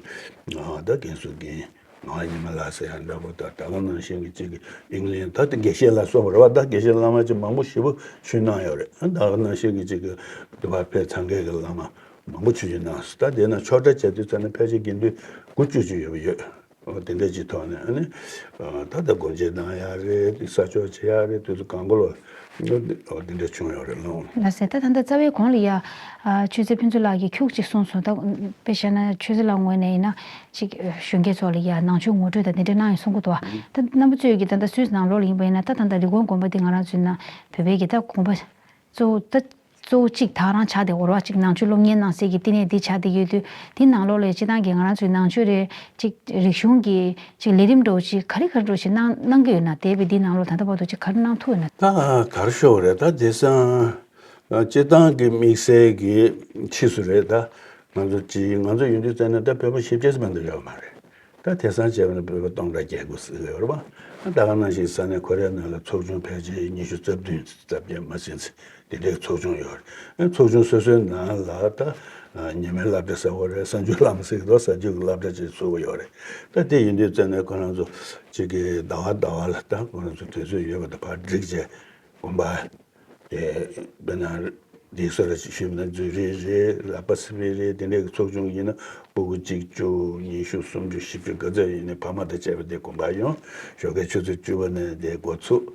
ད་མཁན་ཟུར་རྒན་ངག་དབང་ཉི་མ་ལགས་ཟེར་ཡང་འདྲ་བོ། ད་ད་ག་ནང་བཞིན་གྱི་ཅིག་གི་ཨིང་ལན་ད་ལྟ་དགེ་བཤེས་ལ་སོགས་པ་རེད་བ། ད་དགེ་བཤེས་བླ་མ་ཅིག་མང་པོ་ཞེ་པོ་ཆོས་གནང་ཡོད་རེད། ད་ག་ནང་བཞིན་གྱི་ཅིག་གི་འདི་བར་ཕེབས་ཚང་མཁན་གྱི་བླ་མ་མང་པོ་ཆོས་ཀྱི་གནང་སོང་། ད་དེ་ན་ཆོས་གྲྭ་བྱེད་དུས་ཙམ་ནས་ཕལ་ཆེར་དགེ་འདུན་དགུ་བཅུ་ཅིག་ཡོད་པ་ཡོད། འོ་དེ་འདྲ་ཅིག་ཐོག་ནས་ཨ་ནི་ད་ལྟ་སྒོ་འབྱེད་གནང་ཡག་རེད། དེ་ས་ཆོག་བྱེད་ཡག་རེད། དུས་ཚོད་གང་པོ་ལ་འོ་དེ་འདྲ་བྱུང་ཡོད་རེད་ལོ། ལགས་སེ། ད་ད་ལྟ་རྩ་བའི་གོང་ལ་ཡ་ཨ་ཆོས་རྩེ་ཕུན་ཚོགས་ལགས་ཀྱིས་ཁྱུག་ཅིག་གསུངས་སོང་། ད་དཔེ་བཞག་ན་ཆོས་རྩེ་ལགས་ངོས་ནས་ཡིན་ན་ཅིག་གཞོན་སྐྱེས་ཚོ་ལ་ཡ་ནང་ཆོས་ངོ་སྤྲོད་དང་དེ་འདྲ་གནང་ཡོད་གསུང་གི་འདུག་བ། ད་རྣམ་པ་ཚོས་ཀྱིས་ད་ལྟ་སུད་སི་ནང་ལོགས་ལ་ཡིན་པ་ཡིན་ན་ད་ད་ལྟ་རི་ཀོན་དགོན་པ་འདི་ང་རང་ཚོའི་ནང་བོད་པའི་གི་ད་དགོན་པ་གཙོ་བོ་ད་གཙོ་བོ་གཅིག་ད་རང་ཆགས་བསྡད་ཡོད་རེད་བ། གཅིག་ནང་ཆོས་སློབ་གཉེར་གནང་སའི་གི་བསྟི་གནས་འདི་ཆགས་བསྡད་ཡོད་དུས་དེ་ནང་ལོགས་ལ་སྤྱི་བཏང་གི་ང་རང་ཚོའི་ནང་ཆོས་རེད། གཅིག་རིག་གཞུང་གི་གཅིག་ལས་རིམ་འདྲ་བོ་ཅིག་ག་རེ་ག་རེ་འདྲ་བོ་ཅིག་གནང་གནང་གི་ཡོད་ན། འདས་པའི་འདི་ནང་ལོགས་ད་ལྟ་བར་དུ་ཅིག་ག་རེ་གནང་ཐུབ་ཡོད་ན། ད་ག་རེ་ཤོད་རེད། ད་དེང་སང་སྤྱི་བཏང་གི་དམིགས་བསལ་གྱི་ཕྱིས་སུ་རེད། ད་ང་ཚོ་ཅིག་ང་ཚོ་ཡིན་དུས་ཙམ་ནས་ད་བོད་པ་བཞི་བརྒྱ་ཙམ་མ་གཏོགས་ཡོད་མ་རེད། ད་དེང་སང་བྱས་པ་ན་བོད་པ་སྟོང་ཕྲག་བརྒྱད་དགུ་ཟེར་གྱི་ཡོད་རེད་བ། ད་ག་ནང་བཞིན་ས་གནས་ཁོ་རའི་ནང་ལ་ཚོགས་ཆུང་ཕལ་ཆེར་ཉི་ཤུ་རྩ་བདུན་རྩ་བརྒྱད་མ་ཟིན་ཙམ་དེ་འདྲའི་ཚོགས་ཆུང་ཡོད་རེད། ཚོགས་ཆུང་སོ་སོའི་ནང་ལ་ད་ཉི་མའི་སློབ་གྲྭ་ཟེར་བ་རེད། གསར་འགྱུར་བསླབ་ཟེར་གྱི་འདུག་གསར་འགྱུར་གྱི་སློབ་གྲྭ་ཅིག་བཙུགས་ཡོད་རེད། ད་དེ་ཡིན་དུས་ཙམ་ནས་ཁོ་རང་ཚོ་གཅིག་གི་ཟླ་བ་ཟླ་བ་ལ་ད་ཁོ་རང་ཚོ་དུས་ཚོད་ཡོད་པ་དང་ཕར་སྒྲིག་བྱས་དགོན་པ། དེ་དཔེར་ན་འདི་སོ་ར་ཞུས་ན་ཛུ་རིག་རེད། ལ་པ་སི་པི་རེད། དེ་འདྲའི་ཚོགས་ཆུང་ཡིན་ན་སྤུ་གུ་གཅིག་བཅུ་ཉི་ཤུ་སུམ་ཅུ་བཞི་བཅུ་ག་ཚོད་ཡིན་ནའི་ཕ་མ་དང་བཅས་པ་དེ་དགོན་པར་ཡོང་། ཞོགས་ཀའི་ཆུ་ཚོད་བཅུ་པ་ནས་དེ་འགོ་ཚུགས།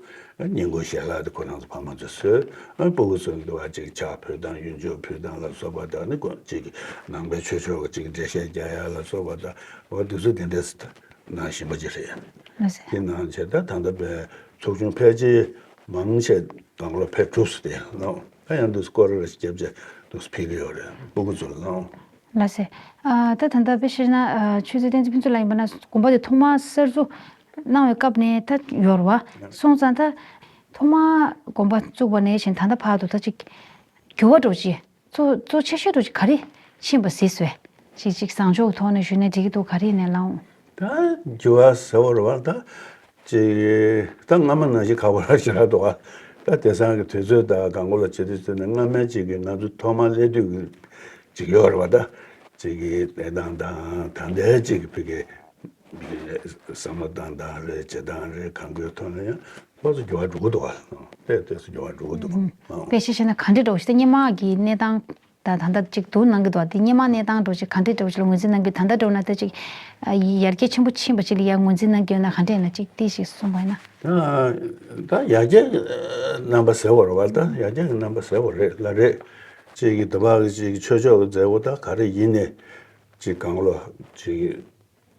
ཉིན་གུང་ཞལ་ལག་དེ་ཁོ་རང་ཚོ་ཕ་མ་ཚོས་བཟོས། སྤུ་གུ་ཚོ་འདུག་བ་ཅིག་ཕྱག་ཕུལ་སྟངས་གཡོན་ཕྱོགས་ཕུལ་སྟངས་ལ་སོགས་པ་དང་ནི་ཅིག་ནང་པའི་ཆོས་ཕྱོགས་ཀྱི་ཅིག་འགྲེལ་བཤད་རྒྱག་ཡ་ལ་སོགས་པ་དང་འོ་དེ་ཚོ་དེ་འདྲས་གནང་བཞིན་པ་ཅིག་རེད། ལགས་སེ། དེ་ནང་བྱས་ད་ད་ལྟ་བའི་ཚོགས་ཆུང་ཕལ་ཆེར་མང་ཆེ་དང་ལོ་ཕལ་གྲུབ་སོང་སྟེ་ལགས། ད་ཡང་འདུག་སྐོར་ར་སྐྱབས་རྗེ་འདུག་ཕེབས་ཀྱི་ཡོད་རེད་སྤུ་གུ་ཚོ་ལ་ལགས། ལགས་སེ། ཨ་ད་ད་ལྟ་དཔེ་བཤད་ན་ཨ་ཆོས་རྩེ་བསྟན་འཛིན་ཕུན་ཚོགས་ལགས་ཡིན་པ་ན་དགོན་པ་དེ་ཐོག་མར་གསར་འཛུགས་གནང་བའི་སྐབས་ནས་ད་ཡོད་རེད་བ། སོང་ཙང་ད་ཐོག་མར་དགོན་པ་བཙུགས་པ་ནས་བཞིན་ད་ལྟ་བར་དུ་ད་ཅིག་འགྱུར་བ་འགྲོ་ཅི། གཙོ་གཙོ་ཆེ་ཤོས་དུ་ག་རེ་ཕྱིན་པ་གཟིགས་སོས། ཅིག་ཅིག་བཟང་ཕྱོགས་ཐོག་ནས་ཞུས་ན་འགྲིག་གི་འདུག་ག་རེ་ཡིན་ནའི་ལགས། ད་འགྱུར་བ་ཟེར་བ་རེད་བ། ད་ཅིག་ད་སྔ་མ་ནང་བཞིན་ཁག་པོ་ར་ཞེ་དྲག་འདུག་བ། ད་དེང་སང་གི་དུས་ཚོད་དང་གང་གོ་ལ་བྱེད་དུས་ཚོད་ནས་སྔ་མའི་ཅིག་གི་ང་ཚོ་ཐོག་མར་སླེབས་དུས་ཀྱི་ཅིག་ཡོད་རེད་བ། ད་ཅིག་གི་གནས་སྟངས་དང་ད་ལྟའི་ཅིག་གི་ཕ་གི་བསམ་བློ་བཏང་སྟངས་རེད། བྱེད་སྟངས་རེད། གང་གོའི་ཐོག་ནས་ཡང་ཏོག་ཙམ་འགྱུར་བ་འགྲོ་གི་འདུག་བ། ཏོག་ཙམ་འགྱུར་བ་འགྲོ་གི་འདུག་བ། དཔེ་ཆ་བཞག་ན་ག་འདྲ་འདྲ་བོ་ཞིག་ད་སྔོན་མ་གི་གནས་སྟངས་དང་ད་ལྟ་ཅིག་བསྡུར་གནང་གི་འདུག་བ། དེ་སྔོན་མ་གནས་སྟངས་འདྲ་བོ་ཞིག་ག་འདྲ་འདྲ་བོ་ཞིག་ལ་ངོས་འཛིན་གནང་གི། ད་ལྟ་འདྲ་བོ་ན་ད་ཅིག་ཡར་རྒྱས་ཆེན་པོ་ཕྱིན་པ་ཅིག་ལ་ཡར་ངོས་འཛིན་གནང་གི་ཡོད་ན་ག་འདྲ་ཡིན་ན་ཅིག་དེ་ཞིག་གསུངས་པ་ཡིན་ན། ད་ད་ཡར་རྒྱས་རྣམ་པ་ཟེར་བ་རེད་བ། ད་ཡར་རྒྱས་ཀྱི་རྣམ་པ་ཟེར་བ་རེད་ལ་རེད། ཅིག་གི་དུ་བ་གི་ཅིག་གི་ཆོས་ཕྱོགས་ཀྱི་མཛད་སྒོ་ད་ག་རེ་ཡིན་ནས་ཅིག་གང་ལོ་ཅིག་གི་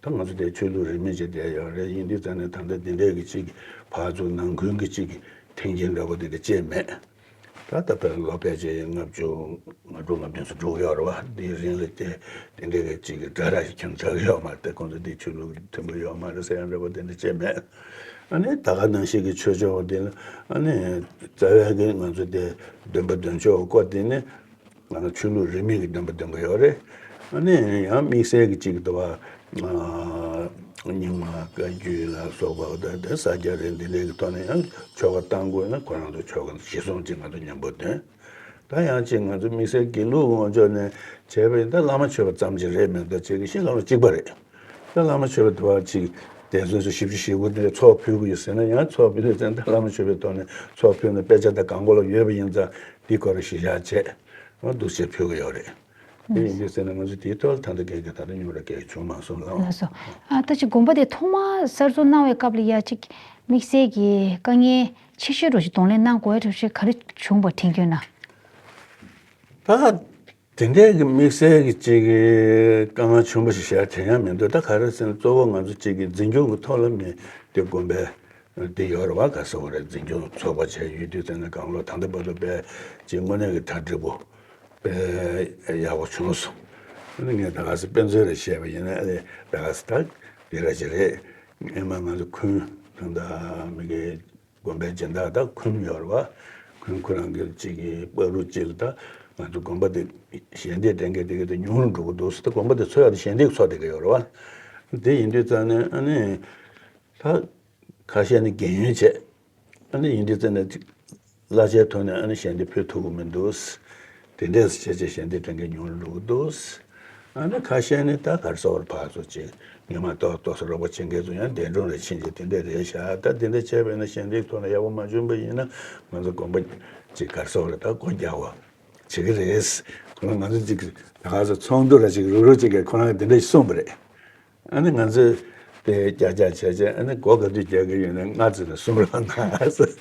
ད་ང་ཚོ་དེ་ཆོས་ལུགས་རིས་མེད་ཅིག་བསྡད་ཡོད་རེད། ཡིན་དུས་ཙང་ནས་ད་ལྟ་འདི་འདྲས་ཀྱི་ཅིག་གི་ཕར་ཚུར་ནང་ཁུལ་གྱི་ཅིག་གི་འཐེན་འཁྱེར་འདྲ་པོ་དེ་འདྲ་ཅིག་མེད། ད་ལྟ་བར་ལོ་ཕལ་ཆེར་ལྔ་བཅུ་ང་དྲུག་ལྔ་བདུན་ཙམ་འགྲོ་གི་ཡོད་རེད་བ། འདིའི་རིང་ལ་དེ་དེ་འདྲའི་གི་ཅིག་གི་འདྲ་ར་ཞིག་ཁྱོན་ཆགས་ཡོད་མ་རེད། དེ་ཁོང་ཚོ་འདི་ཆོས་ལུགས་མཐུན་པོ་ཡོད་མ་རེད་ཟེར་ཡང་འདྲ་པོ་དེ་འདྲ་བྱས་མེད། ཨ་ནི་ད་ག་ནང་བཞིན་གྱི་ཆོས་ཕྱོགས་འདི་ལ་ཨ་ནི་རྩ་བའི་གི་ང་ཚོ་དེ་འདོན་པ་འདོན་ཆོག་སྐོར་དེ་ནི་ང་ཚོ་ཆོས་ལུགས་རིས་མེད་ཀྱི་འདོན་པ་འདོན་གི་ཡོད་རེད། ཨ་ནི་ཡང་དམིགས་བསལ་གྱི་ཅིག་འདུག་བ། རྙིང་མ་བཀའ་བརྒྱུད་ལ་སོགས་པ་དང་དེ་ས་སྐྱ་རེད། འདི་འདྲའི་གི་ཐོག་ནས་ཡང་ཆོ་ག་བཏང་དགོས་ན་ཁོ་རང་ཚོ་ཆོ་ག་གཞི་བཟུང་ཅིག་ང་ཚོ་མཉམ་པོ་འདོན། ད་ཡང་ཅིག་ང་ཚོ་དམིགས་བསལ་དགེ་ལུགས་ངོས་ཕྱོགས་ནས་བྱས་པ་ཡིན་ད་བླ་མ་མཆོད་པ་ཙམ་ཅིག་རེད་མེད་ད་ཅིག་གི་ཤིང་ལ་ལ་གཅིག་པ་རེད། ད་བླ་མ་མཆོད་པ་དུ་བ་ཅིག་དེ་ཚོ་ཚོ་བཞི་བཅུ་ཞེ་དགུ་དེ་ཚོགས་ཕུལ་གི་ཡོད་ཟེར་ན་ཡང་ཚོགས་ཕུལ་དུས་ཙང་ད་བླ་མ་མཆོད་པའི་ཐོག་ནས་ཚོགས་ཕུལ་ན་དཔེ་ཆ་ད་གང་གོ་ལ་ཡོད་པ་ཡིན་ཙང་འདི་སྐོར་གཞི་བཞག་བྱས་འདུག་སེ་ཕུལ་གི་ཡོད་རེད། དེ་ཡིན་དུས་ཟེར་ན་ང་ཚོ་དེའི་ཐོག་ལ་ད་ལྟ་སྐད་ཀྱི་ད་ལྟ་སྙོམས་ར་སྐད་ཀྱི་བྱུང་མ་སོང་ལ། ལགས་སོ། ཨ་ད་ཅིག་དགོན་པ་དེ་ཐོག་མར་གསར་བཟོ་གནང་བའི་སྐབས་ལ་ཡ་ཅིག་དམིགས་བསལ་གྱི་དཀའ་ངལ་ཆེ་ཤོས་འགྲོ་ཞིག་གདོང་ལེན་གནང་དགོས་ཡ་གྲུབ་ཆེ་ག་རེ་བྱུང་བ་དྲན་རྒྱུ་ན། ད་དེ་འདྲའི་གི་དམིགས་བསལ་གྱི་ཅིག་གི་དཀའ་ངལ་ཆེན་པོ་ཞིག་བཤད་དྲན་ཡ་མི་འདུག་ད་ག་རེ་ཟེར་ན་གཙོ་བོ་ང་ཚོ་ཅིག་གི་འཛིན་སྐྱོང་གི་ཐོག་ལ་མི་དེ་དགོན་པའི་འདི་ཡོད་རེད་བ། ག་ཟེར་བ་རེད། འཛིན་སྐྱོང་ཚོགས་པ་བྱས་ཡོད་དུས་ཙམ་ནས་གང་ལོ་ད་ལྟ་བར་དུ་དཔེ་ཅིག་དངོས་གནས་ཀྱི་གྲ་སྒྲིག་པོ་དཔེ་ཡག་པོ་བྱུང་སོང་། ཨ་ནི་ངས་ད་ག་ཟེ་དཔེ་མཛོད་རེ་བཤད་པ་ཡིན་ན་ཨ་ནི་ད་ག་ཟེ་ད་དེ་ར་ཅིག་རེད། སྔོན་མ་ང་ཚོ་ཁུན་ད་ལྟ་མི་གི་དགོན་པའི་སྦྱིན་བདག་ད་ཁུན་ཡོད་རེད་བ། ཁུན་ཁོ་རང་གི་ཅིག་གི་བར་དུ་ཅིག་ལ་ད་ང་ཚོ་དགོན་པ་དེ་ཞལ་འདེབས་སྤྲད་མཁན་དེ་ག་དེ་ཉུང་རུ་འགྲོ་གི་འདུག་ཟེར། ད་དགོན་པ་དེ་འཚོ་ཡག་དེ་ཞལ་འདེབས་འཚོ་བསྡད་ཀྱི་ཡོད་རེད་བ། དེ་ཡིན་དུས་ཙང་ནས་ཨ་ནི་ད་ཁ་ཤས་ནི་རྒན་ཡོལ་བྱས། ཨ་ནི་ཡིན་དུས་ཙང་ནས་ཅིག་གླ་ཆའི་ཐོག་ནས་ཨ་ནི་ཞལ་འདེབས་ཕུལ་ཐུབ་ཀྱི་མི་འདུག། དེ་འདྲས་བྱས་བྱས་ཞལ་འདེབས་སྤྲད་མཁན་ཉུང་རུ་འགྲོ་གི་འདུག། ཨ་ནི་ཁ་ཤས་ནི་ད་ག་རེ་ཟེར་བ་རེད། ཕར་ཚུར་ཅིག་སྔོན་མ་ཏོག་ཏོག་ཙམ་རོགས་པ་བྱེད་མཁན་ཚོ་ཡང་འདས་གྲོངས་ལ་ཕྱིན་བྱས་དེ་འདྲས་རེད་ཤག། ད་དེ་འདྲས་བྱས་པས་ན་ཞལ་འདེབས་ཐོག་ནས་ཡག་པོ་མ་བྱུང་པ་ཡིན་ན་ང་ཚོ་དགོན་པ་ཅིག་ག་རེ་ཟེར་བ་རེད། ད་སྒོ་རྒྱག་པ་བྱེད་ཀྱི་རེད། ཁོ་རང་ང་ཚོ་ཅིག་ད་ག་ཚོད་ཚོགས་འདུ་ར་ཅིག་རུག་རུག་ཅིག་གིས་ཁོ་རང་གིས་དེ་འདྲ་ཞིག་གསུངས་པ་རེད། ཨ་ནི་ང་ཚོས་དེ་རྒྱག་རྒྱག་བྱས་བྱས་ཨ་ནི་སྒོ་ག་དུས་རྒྱག་གི་ཡོད་ན་ལྔ་ཙམ་ལ་གསུང་རོགས་གནང་ཟེར།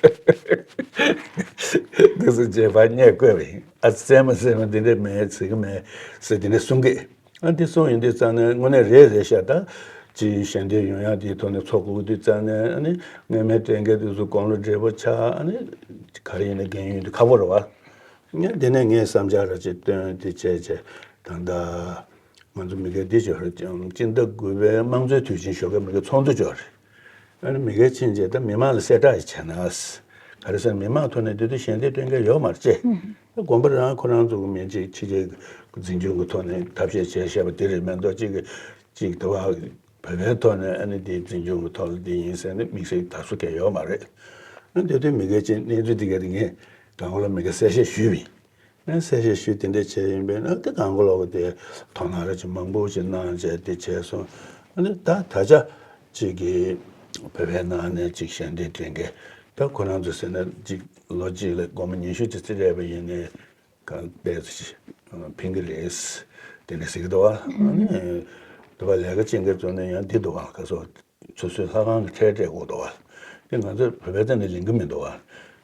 འདུག་སེ་བྱས་ཕར་བསྙད་བཀོད་པ་ཡིན། ཨ་ཙི་བཙལ་མ་བཙལ་མ་འདི་འདྲ་མེད་ཟེར་གི་མེད་ཟེར་དེ་འདྲ་གསུང་གི། ཨ་འདི་གསུང་ཡོང་དུས་ཙང་ནས་དངོས་གནས་རེད་རེད་ཤག། ད་ཅིག་ཞལ་འདེབས་ཡོང་ཡག་དེའི་ཐོག་ནས་ཚོགས་དགོས་དུས་ཙང་ནས་ཨ་ནི་སྔོན་མའི་གྲལ་འགེལ་དུས་སུ་དགུང་ལོ་བགྲེས་པོ་ཆགས། ཨ་ནི་ག་རེ་ཡིན་ན་རྒན་ཡོལ་དུས་ཁག་པོ་རེད་བ། ཡང་དེ་ནས་ངས་བསམ་འཆར་ར་ཅིག་བཏོན་དེ་བྱས་བྱས་ད་ལྟ་ང་ཚོ་མི་སྒེར་འདི་ཅིག་ཡོད་རེད། སྤྱི་ཟླ་དགུ་པའི་དམངས་གཙོའི་དུས་ཆེན་ཞོགས་ཀས་མི་སྒེར་ཚོགས་འདུ་ཅིག་ཡོད་རེད། ཨ་ནི་མི་སྒེར་ཕྱིན་རྗེས་ད་མི་མང་ལ་གསལ་བསྒྲགས་ཤིག་བྱས་ན། ག་རེ་ཟེར་ན་མི་མང་ཐོག་ནས་དེ་དུས་ཞལ་འདེབས་སྤྲད་མཁན་ཡོད་མ་རེད་ཅེ། ད་དགོན་པ་རང་ཁོ་རང་ཚོ་གི་མི་གཅིག་ཕྱི་རྒྱལ་འཛིན་སྐྱོང་གི་ཐོག་ནས་ཐབས་ཤེས་བྱས་བཤད་པ་དེ་རེད་མ་གཏོགས་གཅིག་གི་གཅིག་དུ་བ་བོད་པའི་ཐོག་ནས་ཨ་ནི་དེ་འཛིན་སྐྱོང་གི་ཐོག་ལ་དེ་ཡིན་ཟེར་ནས་དམིགས་བསལ་དག་སུ་གལ་ཡོད་མ་རེད། ཨ་ནི་དེ་དུས་མི་སྒེར་གཅིག་གནས་ཚུལ་དེ་ག་དེ་ངས་དང་པོ་ལ་མི་སྒེར་གསལ་བཤད་ཞུས་པ་ཡིན། ཨ་གསལ་བཤད་ཞུས་དེ་འདྲ་བྱས་ཡིན་པས་ན་དེ་གང་གོ་ལོག་གི་དེ་དོ་སྣང་ར་ཅིག་མང་པོ་ཅིག་གནང་བྱས་དེ་བྱས་སོང་། ཨ་ནི་ད་ད་ཆ་ཅིག་གི་བོད་པའི་ནང་ནས་ཅིག་ཞལ་འདེབས་སྤྲད་མཁན་ད་ཁོ་རང་ཚོ་ཟེར་ན་ཅིག་ལོ་གཅིག་ལ་སྒོར་མོ་ཉི་ཤུ་ཅིག་རྩིས་སྤྲད་པ་ཡིན་ནའི་གང་ལྟར་ཕིང་གི་རེད། དེ་འདྲ་ཟེར་གི་འདུག་བ། ཨ་ནི་དེ་བ་ལས་ཀ་བྱེད་མཁན་ཚོ་ནས་ཡང་འདི་འདུག་བ། ག་སོ་སོ་སོའི་ལྷ་ཁང་གི་ཁྲལ་སྤྲད་དགོས་འདུག་བ། དེ་ང་ཚོ་བོད་པའི་སྟེང་ནས་ལེན་གི་མི་འདུག་བ།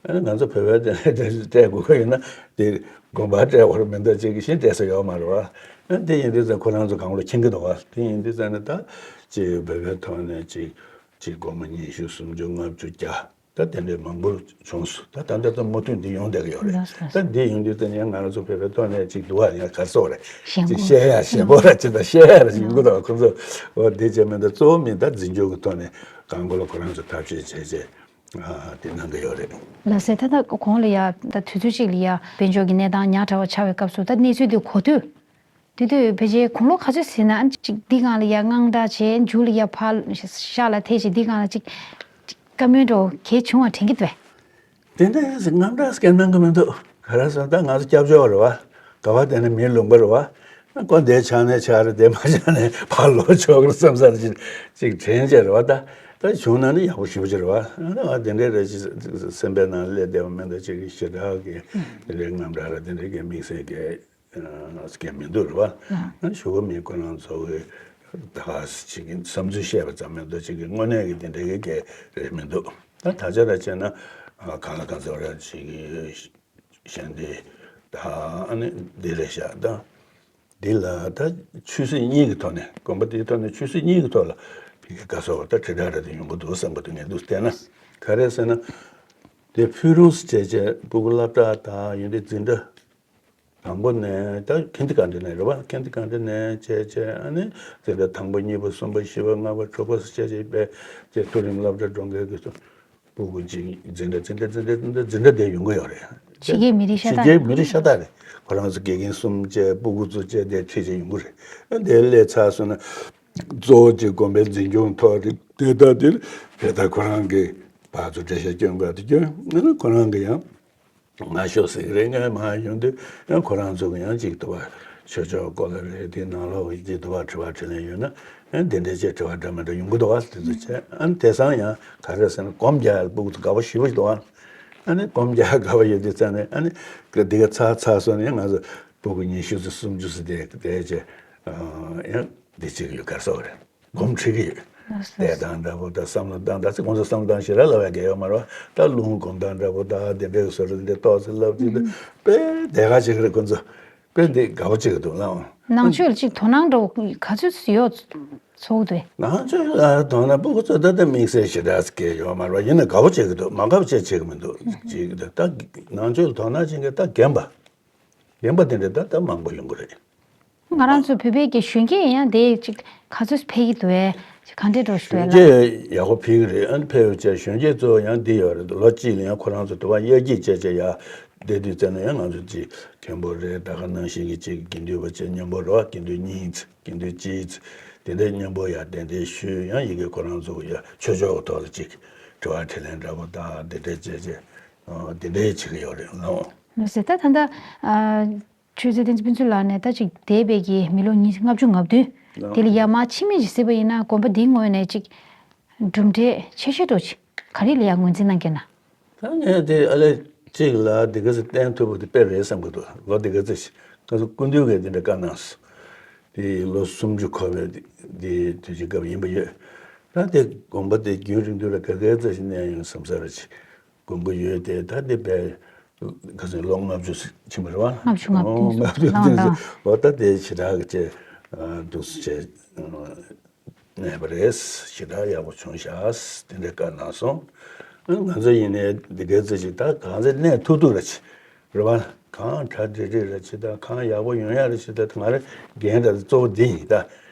ཨ་ནི་ང་ཚོ་བོད་པའི་སྟེང་ནས་ཁྲལ་སྤྲད་དགོས་ཀྱི་ཡིན་ན་དེ་དགོན་པར་སྤྲད་དགོས་རེད་མི་འདུག་ཅིག་གི་ཤིང་སྤྲད་ས་ཡོད་མ་རེད་བ། ཨ་དེ་ཡིན་དུས་ཙང་ཁོ་རང་ཚོ་གང་ལོ་ཁྱེར་གི་འདུག་བ། དེ་ཡིན་དུས་ཙང་ནི་ད་ཅིག་བོད་པའི་ཐོག་ནས་ཅིག་ཅིག་སྒོར་མོ་ཉི་ཤུ་སུམ་ཅུ་ལྔ་བཅུ་བརྒྱ། ད་དེ་འདྲའི་མང་པོ་བྱུང་སོང་། ད་ད་ལྟ་ད་མུ་མཐུད་འདི་ཡོང་བསྡད་ཀྱི་ཡོད་རེད། ལགས་སོ། ད་འདི་ཡོང་དུས་ད་ཡང་ང་རང་ཚོ་བོད་པའི་ཐོག་ནས་ཅིག་འདུག་བ། ཡང་ག་རེ་ཟེར་དགོས་རེད། ཞེན་ཅིག་ཁོག་བཤད་ཡ་ཞེན་པོ་ར་ཅིག་ད་བཤད་ཡ་ར་ཅིག་ཡོང་གི་འདུག་བ། ཁོང་ཚོ་འོ་འདི་བྱས་མིན་ད་གཙོ་བོ་མིན་ད་འཛིན་སྐྱོང་གི་ཐོག་ནས་གང་དགོས་ལ་ཁོ་རང་ཚོ་ཐབས་ཤེས་བྱས་བྱས་ཨ་དེ་གནང་གི་ཡོད་རེད། ལགས་སོ། ད་ད་གོང་ལ་ཡ་ད་དུས་ཚོད་ཅིག་ལ་ཡ་དཔལ་འབྱོར་གྱི་གནས་སྟངས་ཉག་ཕྲ་བ་ཆགས་པའི་སྐབས་སུ་ད་གནས་ཚུལ་འདི་གོ་དུས། དེ་དུས་ཕལ་ཆེར་དགུང་ལོ་ག་ཚོད་ཟིན་ན་ཨ་ནི་ཅིག་འདི་སྒང་ལ་ཡ་དངངས་སྐྲག་བྱས། མཇུག་ལ་ཡ་ཕར་ཤ་ལ་ཐེ་བྱས་འདི་སྒང་ལ་ཅིག་ཅིག་བཀའ་མོལ་འདྲ་བོ་གལ་བྱུང་བ་དྲན་གྱི་འདུག་པས། དེ་འདྲ་ཡིན་ཟེར་དངངས་སྐྲག་སྐྱེ་གནང་གི་མི་འདུག། ག་རེ་ཟེར་ན་ད་ང་ཚོ་སྐྱབས་བཅོལ་བ་རེད་བ། ག་བ་དེ་ནས་མིའི་ལུང་པ་རེད་བ། ཁོ་འདིའི་ཆ་ནས་ཆ་རེད། དེ་མ་ཆ་ནས་ཕར་ལོག་ཆོག་གི་རེད་བསམ་ས་རེད། ཅིག་དྲན་བྱས་རེད་བ། ད་ད་བྱུང་ན་ནི་ཡག་པོ་ཞེ་པོ་ཅིག་རེད་བ། ཨ་ནི་བ་དེ་འདྲའི་རེད་ཅིག་སེམས་པའི་ནང་སླེབས་བསྡད་པ་མིན་འདུག། ཅིག་གི་ཞེ་དྲག་གི་དེ་འདྲའི་དངངས་སྐྲག་ར་དེ་འདྲའི་གི་དམིགས་བསལ་གི་སྐད་མི་འདུག་རེད་བ། ཨ་ཞུ་གི་མིན། ཁོ་རང་ཚོ་གི་ད་ཅིག་གི་བསམ་ཚུལ་བཤད་པ་ཙམ་མི་འདུག། ཅིག་གི་དངོས་གནས་ཀྱི་དེ་འདྲའི་གི་སྐད་རེད་མི་འདུག། ད་ད་ཆ་ར་བྱས་ན་ཨ་གང་ལ་གང་འཚམ་ར་ཅིག་གཞན་དེ་ད་ཨ་ནི་འདི་རེད་ཤག་ད་འདི་ལ་ད་ཆོས་སྲིད་གཉིས་ཀྱི་ཐོག་ནས་དགོན་པ་དེའི་ཐོག་ནས་ཆོས་སྲིད་གཉིས་ཀྱི་ཐོག་ལ་ཕ་གི་དགའ་སོ་ད་དྲིལ་བསྒྲགས་ར་དེ་ཡོང་གི་འདུག་བསམ་གི་འདུག་ངས་འདུག་བལྟས་ན་ག་རེ་ཟེར་ན། དེ་ཕུལ་རུང་བྱས་བྱས་སྤུ་གུ་སློབ་གྲྭ་དང་ཡོན་ཏན་འཛིན་གྲྭ། དང་པོ་ནས་ད་ཁིན་ཌར་གྷ་ཊན་ནས་རེད་བ། ཁིན་ཌར་གྷ་ཊན་ནས་བྱས་བྱས་ཨ་ནི་འཛིན་གྲྭ་དང་པོ་གཉིས་པ་གསུམ་པ་བཞི་པ་ལྔ་པ་དྲུག་པ་སོགས་བྱས་བྱས་པས་བྱས་མཐོ་རིམ་སློབ་གྲྭ་འགྲོ་མཁན་གྱི་སྤུ་གུ་གཅིག་འཛིན་གྲྭ་འཛིན་གྲྭ་འཛིན་གྲྭ་འཛིན་གྲྭ་འཛིན་གྲྭ་དེ་ཡོང་གི་ཡོད་རེད། ཕྱི་རྒྱལ་མི་རིགས་ཤ་སྟག་ཕྱི་རྒྱལ་མི་རིགས་ཤ་སྟག་རེད། ཁོ་རང་ཚོ་དགེ་རྒན་གསུམ་བྱས་སྤུ་གུ་ཚོ་བྱས་དེ་ཁྲིད་བྱས་ཡོང་གི་རེད། ཨ་དེ་སླེབས་ཚར་སོང་ན་གཙོ་བོ་གཅིག་དགོན་པའི་འཛིན་སྐྱོང་ཐོག་རེད། དེ་ལྟར་དེར་བེ་ད་ཁོ་རང་གི་བར་དུ་འགྲེལ་བཤད་སྐྱོན་དགོས་དེ་སྐྱོན་ཨ་ནི་ཁོ་རང་གི་ཡང་། མ་ཤོག་ཟེར་གི་རེད། ངས་མར་ཡོང་དུས་ཡང་ཁོ་རང་ཚོ་གི་ཡང་ཅིག་དུ་བ་ཆོས་ཕྱོགས་སྐོར་ལ་རེད། དེ་ནང་ལོགས་ཀྱི་ཅིག་དུ་བ་དྲི་བ་དྲིས་ལན་ཡོད་ན་ཡང་དེ་འདྲའི་ཅིག་དྲི་བ་འདྲ་མི་འདྲ་ཡོང་གི་འདུག་བ། དེ་ཚོ་བྱས་ཨ་ནི་དེང་སང་ཡང་ག་རེ་ཟེར་ན་སྒོམ་རྒྱག་ཡག་སྤུ་གུ་ཚོ་དགའ་པོ་ཞེ་པོ་ཞིག་འདུག་བ། ཨ་ནི་སྒོམ་རྒྱག་དགའ་པོ་ཡོད་དུས་ཙང་ནས་ཨ་ནི་འདི་ག་ཚར་ཚར་སོང་ནས་ང་ཚོ་སྤུ་གུ་ཉི་ཤུ་ཙམ་སུམ་ཅུ་ཙམ་དེ་དེ་བྱས་ཡང་འདི་བྱེད་ཀྱི་ཡོད་ག་རེ་ཟེར་བ་རེད། སྒོམ་ཁྲིད་ཀྱི་ཡོད། ལགས་སོ། བསྡད་སྟངས་འདྲ་པོ་དང་བསམ་བློ་བཏང་སྟངས་ཚེ་ཁོང་ཚོ་བསམ་བློ་བཏང་ཞེ་དྲག་ལབ་ཡག་གི་ཡོད་མ་རེད་བ། ད་རླུང་སྒོམ་སྟངས་འདྲ་པོ་དང་དེ་འདྲའི་བཟོ་འདྲ་འདི་ཏོག་ཙམ་ལབ་ཅིག་ད་དཔེ་བདེ་ག་བྱེད་ཀྱི་རེད་ཁོང་ཚོ། དཔེ་འདི་དགའ་པོ་བྱེད་ཀྱི་འདུག་ལགས། ནང་ཆོས་ལ་ཅིག་དོ་སྣང་འདྲ་པོ་ག་ཚོད་ཡོད་ཚོགས་འདུ། ནང་ཆོས་ལ་དོ་སྣང་སྤུ་གུ་ཚོ་ད་ལྟ་དམིགས་བསལ་ཞེ་དྲག་གི་ཡོད་མ་རེད་བ། ཡིན་ན་དགའ་པོ་བྱེད་ཀྱི་འདུག་མ་དགའ་པོ་བྱེད་བྱེད་ཀྱི་མི་འདུག་ཅིག་ད་ནང་ཆོས་ལ་དོ་སྣང་བྱེད་མཁན་ད་རྒན་པ། རྒན་པ་དེ་འདྲ་ད་ལྟ་མང་པོ་ཡོང་གི་རེད། ང་རང་ཚོ་བོད་པའི་གི་གཞོན་སྐྱེས་ཡང་དེ་ཅིག་ག་ཚོད་ཕེབས་ཀྱི་འདུག་གས། ག་འདྲས་འགྲོ་ཞུ་གཞོན་ལ། སྐྱེས་ཡག་པོ་ཕེབས་ཀྱི་རེད། ཨ་ནི་ཕེབས་ཡོད་ཅེས་གཞོན་སྐྱེས་གཙོ་བོ་ཡང་འདི་ཡོད་རེད། ལོ་གཅིག་ལ་ཡང་ཁོ་རང་ཚོ་དུ་བ་དབྱར་སྐྱིད་བྱས་བྱས་ཡ་བསྡད་དུས་ཙམ་ན་ཡང་ང་ཚོ་ཅིག་མཁན་པོ་རེད། ད་ག་ནང་བཞིན་གྱི་ཅིག་དགེ་འདུན་པ་བཅས་མཉམ་པོ་རེད་བ། དགེ་འདུན་གཉིས་ཚོ་དགེ་འདུན་གཅིག་ཚོ་དེ་འདྲའི་མཉམ་པོ་ཡ་གདན་འདྲེན་ཞུས། ཡང་ཡི་གེ་ཁོ་རང་ཚོ་ཡ་ཆོས་ཕྱོགས་ཀྱི་ཐོག་ལ་ཅིག་དྲི་བ་དྲིས་ལན་འདྲ་པོ་དང་དེ་འདྲའི་བྱས་བྱས་དེ་འདྲའི་བྱེད་ཀྱི་ཡོད་རེད་ལགས། ལགས་སོ། ད་ད་ལྟ། ཆོས་རྩེ་བསྟན་འཛིན་ཕུན་ཚོགས་ལགས་ནས་ད་ཅིག་འདས་པའི་གི་མི་ལོ་ཉི་ལྔ་བཅུ་ང་བདུན། ལགས། དེ་ལ་ཡར་མར་ཕྱི་མིག་ཅིག་གཟིགས་པ་ཡིན་ན་དགོན་པ་འདིའི་ངོས་ནས་ཅིག་གྲུབ་འབྲས་ཆེ་ཤོས་འདྲ་ཅིག་ག་རེ་ལ་ཡར་ངོས་འཛིན་གནང་གི་ན། ད་ངས་དེ་ཨ་ལས་གཅིག་ལ་འདི་ག་ཚོད་བསྟན་ཐུབ་པ་དེ་དཔེ་རེད་བསམ་གི་འདུག་ལོ་འདི་ག་ཚོད་ཞིག་ང་ཚོ་སྐུ་མདུན་གྱིས་དེ་འདྲ་བཀའ་གནང་སོང་། དེ་ལོ་སུམ་ཅུ་འཁོར་བའི་དེ་དུས་ཀྱི་སྐབས་ཡིན་པ་ཡོད། ད་དེ་དགོན་པ་དེ་རྒྱུན་རིང་དུས་ལ་ག་ག་ཚོད་ཞིག་གནས་ཡོང་བསམ་ས་ར་ཅིག་དགོན་པ་ཡོད་དེ་ད་དེ་པའི་ག་ཚོད་ལོ་ལྔ་བཅུ་ཕྱིན་པ་རེད་བ། ལྔ་བཅུ་ང་བདུན། ལྔ་བཅུ་ང་བདུན། ལོ་ད་དེ་ཞེ་དྲག་གི་ཅེ་འདུག་སེ་ཅེ་གནས་པ་རེད། ཞེ་དྲག་ཡག་པོ་བྱུང་ཤག་དེ་འདྲའི་བཀའ་གནང་སོང་། ང་ཚོ་ཡིན་ནའི་འདི་གའི་ཚོད་ཅིག་ད་གང་ཚེ་གནས་ཐུབ་ཐུབ་ར་ཅིག་རེད་བ། གང་གྲ་སྒྲིག་སྒྲིག་ར་ཅིག་ད་གང་ཡག་པོ་ཡོང་ཡག་ར་ཅིག་ད་ང་རེ་འགན་ར་གཙོ་བོ་འདི་ཡིན་ད།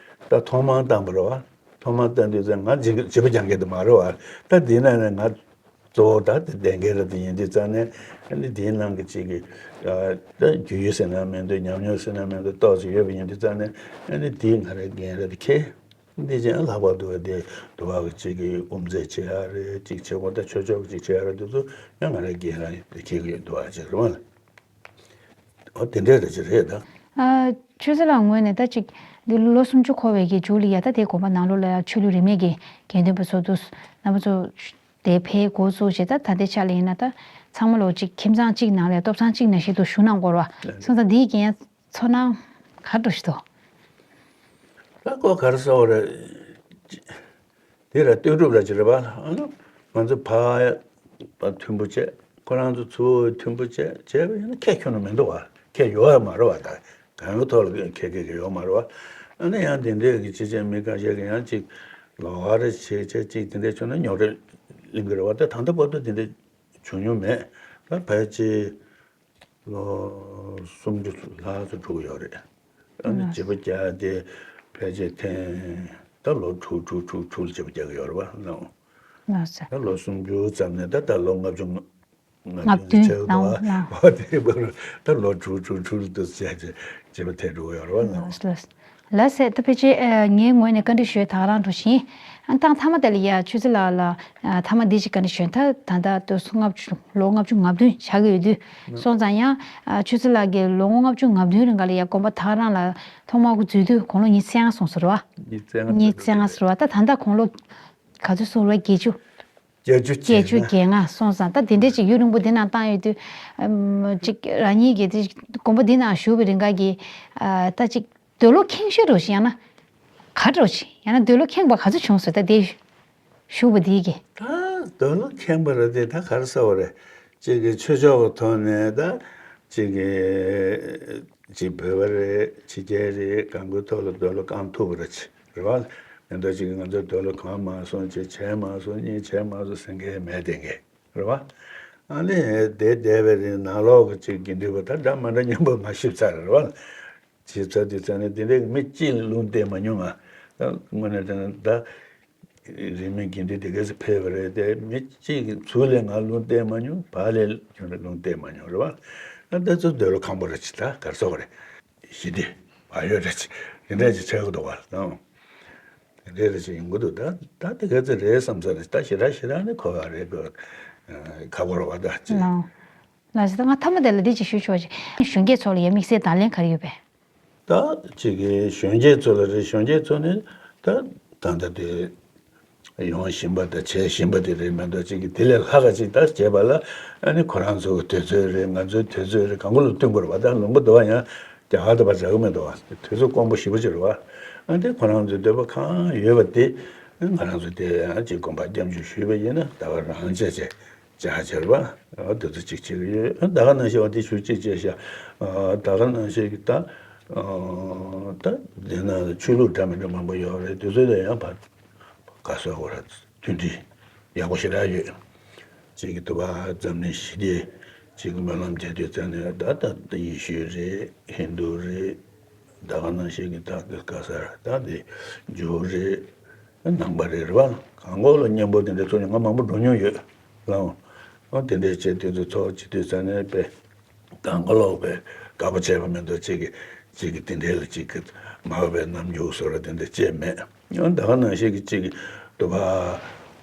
ད་ཐོག་མར་བཏང་པ་རེད་བ། ཐོག་མར་བཏང་དུས་ཚེ་ང་བྱིས་པ་སྦྱང་མཁན་དེ་མ་རེད་བ། ད་འདི་ན་ནས་ང་གཙོ་བོ་ད་དེ་བསྡད་མཁན་རེད་དེ་ཡིན་དུས་ཙང་ནས་ཨ་ནི་དེའི་ནང་གི་གཅིག་གི་ད་རྒྱུས་ཡོད་ཟེར་ན་མི་འདུག་ཉམས་མྱོང་ཟེར་ན་མི་འདུག་ཏོག་ཙམ་ཡོད་པ་ཡིན་དུས་ཙང་ནས་ཨ་ནི་དེའི་ང་རའི་འགན་རེད་དེ་ཁེ། འདི་ཅན་ལྷག་པར་དུ་བ་དེ་དུ་བ་གི་གཅིག་གི་དབུ་མཛད་བྱེད་ཡ་རེད། གཅིག་བྱེད་དགོས་ད་ཆོས་ཕྱོགས་གཅིག་བྱེད་ཡ་རེད། དེ་ཚོ་ཡང་ང་རའི་འགན་རེད་དེ་ཁེ་གི་དུ་བ་ཅིག་རེད་བ། ཨོ་དེ་འདྲས་རེད་ཅེས་རེད་ད། ཨ། ཆོས་རྩེ་ལགས་ངོས་ནས་ད་ཅིག་འདི་ལོ་སུམ་ཅུ་འཁོར་བའི་གི་མཇུག་ལ་ཡ་ད་དེ་དགོན་པ་ནང་ལོགས་ལ་ཡ་ཆོས་ལུགས་རིས་མེད་ཀྱི་དགེ་འདུན་པ་ཚོ་འདུག་རྣམ་པ་ཚོ་དེ་ཕེབས་འགོ་བཙུགས་བྱས་ད་ད་ལྟའི་ཆ་ལ་ཡིན་ན་ད་ཚང་མ་ལོ་ཅིག་ཁྱིམ་ཚང་གཅིག་ནང་ལ་ཡ་སྟོབས་ཚང་གཅིག་ནང་བཞིན་དུ་བཞུགས་གནང་དགོས་རེད་བ། སོང་ཙང་འདིའི་གི་ཡང་ཚོར་སྣང་ག་འདྲ་ཞིག་འདུག་ད་ཁོ་ག་རེ་ཟེར་བ་རེད། དེ་ར་ལྟོས་གྲུབ་ར་ཅིག་རེད་པ། ཨ་ནི་ང་ཚོ་ཕ་མཐུན་པོ་བྱས་ཁོ་རང་ཚོ་ཚུར་མཐུན་པོ་བྱས་བྱས་པ་ཡིན་ན་ཁྱད་ཁྱོན་ནས་མི་འདུག་བ། ཁྱད་ཡོད་ཡ་མ་རེད་བ། ད་གང་གི་ཐོག་ལ་ཁྱད་ཁྱད་ཀྱི་ཡོད་མ་རེད་བ། ཨ་ནི་ཡང་དེ་འདྲས་ཀྱི་ཅི་བྱས་མི་ཁ་ཤས་ཀྱི་ཡང་ཅིག་ལོགས་ཀ་རེ་བྱས་བྱས་ཅིག་དེ་འདྲས་བྱུང་ན་རྙོག་དྲ་གླེང་གི་རེད་བ། ད་ད་ལྟ་བར་དུ་དེ་འདྲས་བྱུང་མྱོང་མེད། ད་ཕལ་ཆེར། ལོ་སུམ་ཅུ་ལྷག་ཙམ་འགྲོ་གི་ཡོད་རེད། ཨ་ནི་ལགས། བྱིས་པ་བརྒྱ་དེ་ཕལ་ཆེར་ཐེངས་ད་ལོ་དྲུག་དྲུག་དྲུག་དྲུག་ལ་བྱིས་པ་རྒྱག་གི་ཡོད་རེད་བ་ལགས། ལགས་སོ། ད་ལོ་སུམ་ཅུ་ཙམ་ནས་ད་ད་ལོ་ལྔ་བཅུ་ང་བདུན་ལ་ཆགས་འདུག་བ། ལགས། འོ་དེ་བར་ད་ལོ་དྲུག་དྲུག་དྲུག་ལ་དུ་བྱས་བྱས་བྱིས་པ་དེ་འགྲོ་གི་ཡོད་རེད་བ་ལགས། ལགས་སོ། ལགས་སོ། ད་ཕལ་ཆེར་ཨ་ངའི་ངོས་ནས་བཀའ་འདྲི་ཞུ་ཡ་ད་ག་རང་འགྲོ་བཞིན། ཨ་ཏང་མཐའ་མ་དེ་ལ་ཡ་ཆོས་རྩེ་ལགས་ལ་ཨ་མཐའ་མ་འདི་ཞིག་བཀའ་འདྲི་ཞུ་ཡ། ད་ད་ལྟ་ལོ་ལྔ་བཅུ་ལོ་ལྔ་བཅུ་ང་བདུན་ཆགས་ཀྱི་ཡོད་དུས། སོང་ཙང་ཡང་ཨ་ཆོས་རྩེ་ལགས་ཀྱིས་ལོ་ངོ་ལྔ་བཅུ་ང་བདུན་རིང་ག་ལ་ཡ་དགོན་པ་ད་ག་རང་ལ་ཐོག་མར་འགོ་འཛུགས་དུས་དགུང་ལོ་ཉི་ཤུ་རྩ་ལྔ་སོང་ཟེར་བ། ཉི་ཤུ་རྩ་ལྔ་ཉི་ཤུ་རྩ་ལྔ་ཟེར་བ། ད་ད་ལྟ་དགུང་ལོ་ག་ཚོད་སོང་རེད། བརྒྱད་ཅུ། བརྒྱད་ཅུ་བརྒྱད་ཅུ་བརྒྱད་ལྔ་སོང་ཙང་ད་དེ་འདྲས་ཅིག་ཡུན་རིང་པོ་འདི་ནང་བཏང་ཡོད་དུས། ཨམ་ཅིག་རང་ཉིད་ཀྱི་དེ་དགོན་པ་འདི་ནང་བཞུགས་པའི་རིང་ག་གི་ཨ་ད་ཅིག་འདོད་བློ་ཁེངས་ཤོས་འདྲ་ཞིག་ཡང་ན་ག་འདྲ་ཞིག་ཡང་ན་འདོད་བློ་ཁེངས་པ་ག་ཚོད་བྱུང་སོང་ད་དེ་བཞུགས་པ་འདི་གི། ད་ འདོད་བློ་ཁེངས་པ་རེད་དེ། ད་ག་རེ་ཟེར་བ་རེད། གཅིག་གི་ཆོས་ཕྱོགས་ཀྱི་ཐོག་ནས་ད་གཅིག་གི་གཅིག་བོད་པ་རེད། ཕྱི་རྒྱལ་རེད། གང་གི་ཐོག་ལ་འདོད་བློ་བསྐང་ཐུབ་པ་རེད། རེད་བ། མི་འདུག་གཅིག་གི་ང་ཚོ་འདོད་བློ་གང་མ་སོང་། ཅིག་བྱས་མ་སོང་། གཉིས་བྱས་མ་སོང་ཟེར་མཁན་མེད་དེ་གས། རེད་བ། ཨ་ནི་དེ་བསྡད་པའི་རིང་ནང་ལོགས་ཀྱི་གཅིག་དགེ་འདུན་པ་ད་འདྲ་མ་འདྲ་མཉམ་པོ་མར་ཞིབ་ཚར། རེད་བ། ཞིབ་ཚར་དུས་ཙམ་ནས་དེ་འདྲའི་མི་གཅིག་ལ་ལུང་བསྟན་མ་མྱོང་ང་། ད་དངོས་གནས་དྲང་གནས་ད་རིས་མེད་དགེ་འདུན་དེ་གས་སུ་ཕེབས་པ་རེད་དེ། མི་གཅིག་གིས་ཚུར་ལས་ང་ལུང་བསྟན་མ་མྱོང་། ཕར་ལས་ཁྱོད་ལ་ལུང་བསྟན་མ་མྱོང་། རེད་བ། ད་དེ་ཚོ་འདོད་བློ་ཁེངས་པོ་རེད། ཅིག་ད་ག་རེ་ཟེར་དགོས་རེད། ཞི་བདེ་བག་ཡོད་རེད། ཅིག་དེ་འདྲ་ཅིག་ཆགས་ཀྱི་འདུག་བ་དང་། དེ་འདྲ་རེ་ཅིག་ཡོང་གི་འདུག་ད་ད་དེ་ག་ཚོད་རེད་བསམ་ས་རེད། ད་ཞེ་དྲག་ཞེ་དྲག་ནི་གོ་བ་རེད་གོ། ཁག་པོ་རེད་བ་ད་ཅིག་ལགས་སོ། ད་ང་མཐའ་མ་དེ་ལ་འདི་ཅིག་ཞུ་ཆོག་ཅིག་གཞོན་སྐྱེས་ཚོ་ལ་ཡང་དམིགས་བསལ་དང་ལེན་ག་རེ་ཡོད་པས། ད་ཅིག་གི་གཞོན་སྐྱེས་ཚོ་ལ་རེད། གཞོན་སྐྱེས་ཚོ་ནི་ད་ད་ལྟ་དེ་ཡོང་བཞིན་པ་དང་བྱེད་བཞིན་པ་དེ་རེད་མ་གཏོགས། ཅིག་གི་དེ་ལས་ལྷག་ག་ཅིག་ད་བྱེད་པ་ལ། ཨ་ནི་ཁོ་རང་ཚོ་གི་དུས་ཚོད་རེད། ང་ཚོའི་དུས་ཚོད་རེད། གང་ག་ལ་བསྟུན་དགོས་རེད་བ། ད་ལུང་པ་འདི་བ་ཡང་རྒྱ་གར་དུ་བ་འཛག་གི་མི་འདུག་བ། དུས་ཚོད་དཀོན་པོ་ཞེ་པོ་ཅིག་རེད་བ། ཨ་ནི་ཁོ་རང་ཚོའི་འདོད་པ་གང་ཡོད་པ་དེ་ང་རང་ཚོ་དེ་ཡང་ཅིག་དགོངས་པ་སྐྱབས་འཇུག་ཞུས་པ་ཡིན་ན། ད་ག་རང་བྱས་བྱས་བྱ་བྱེད་པ། འོ་དེ་ཚོ་གཅིག་བྱེད་ཀྱི་ཡོད། ད་ག་ནང་བཞིན་འོ་དེ་ཞུ་གཅིག་བྱས་ཤག་ད་ག་ནང་བཞིན་གྱི་ད་ད་དེ་ན་ཆོས་ལུགས་འདྲ་མི་འདྲ་མང་པོ་ཡོད་རེད། དེ་ཚོ་ལ་ཡང་ཕར་ག་སོགས་པར་མཐུན་སྒྲིལ་ཡག་པོ་ཞེ་དྲག་ཡོད། གཅིག་གི་དུ་བ་འཛམ་གླིང་ཞི་བདེ་གཅིག་གི་སྨོན་ལམ་རྒྱག་དུས་ཙམ་ནས་ད་ད་ཡེ་ཤུ་རེད། ཧིན་རྡུ་རེད། ད་ག་ནང་བཞིན་གྱི་ད་ག་ས་ད་དེ་ཇོ་རེད། ནང་པ་རེད། རེད་བ། གང་གོ་ལ་མཉམ་པོ་དེ་འདྲའི་ཚོགས་ང་མང་པོ་འགྲོ་མྱོང་ཡོད་ལགས། འོ་དེ་འདྲའི་བྱས་དེ་ཚོ་ཚོགས་བྱེད་དུས་ཙམ་ནས་དཔེ་གང་གོ་ལོག་པའི་དགའ་པོ་བྱས་པ་མི་འདུག་གཅིག་གི་གཅིག་གི་དེ་འདྲའི་ལ་གཅིག་གི་མ་འོས་པའི་རྣམ་འགྱུར་བཟོ་ར་དེ་འདྲ་བྱས་མེད། ཡང་ད་ག་ནང་བཞིན་གྱི་གཅིག་གི་དུ་བ།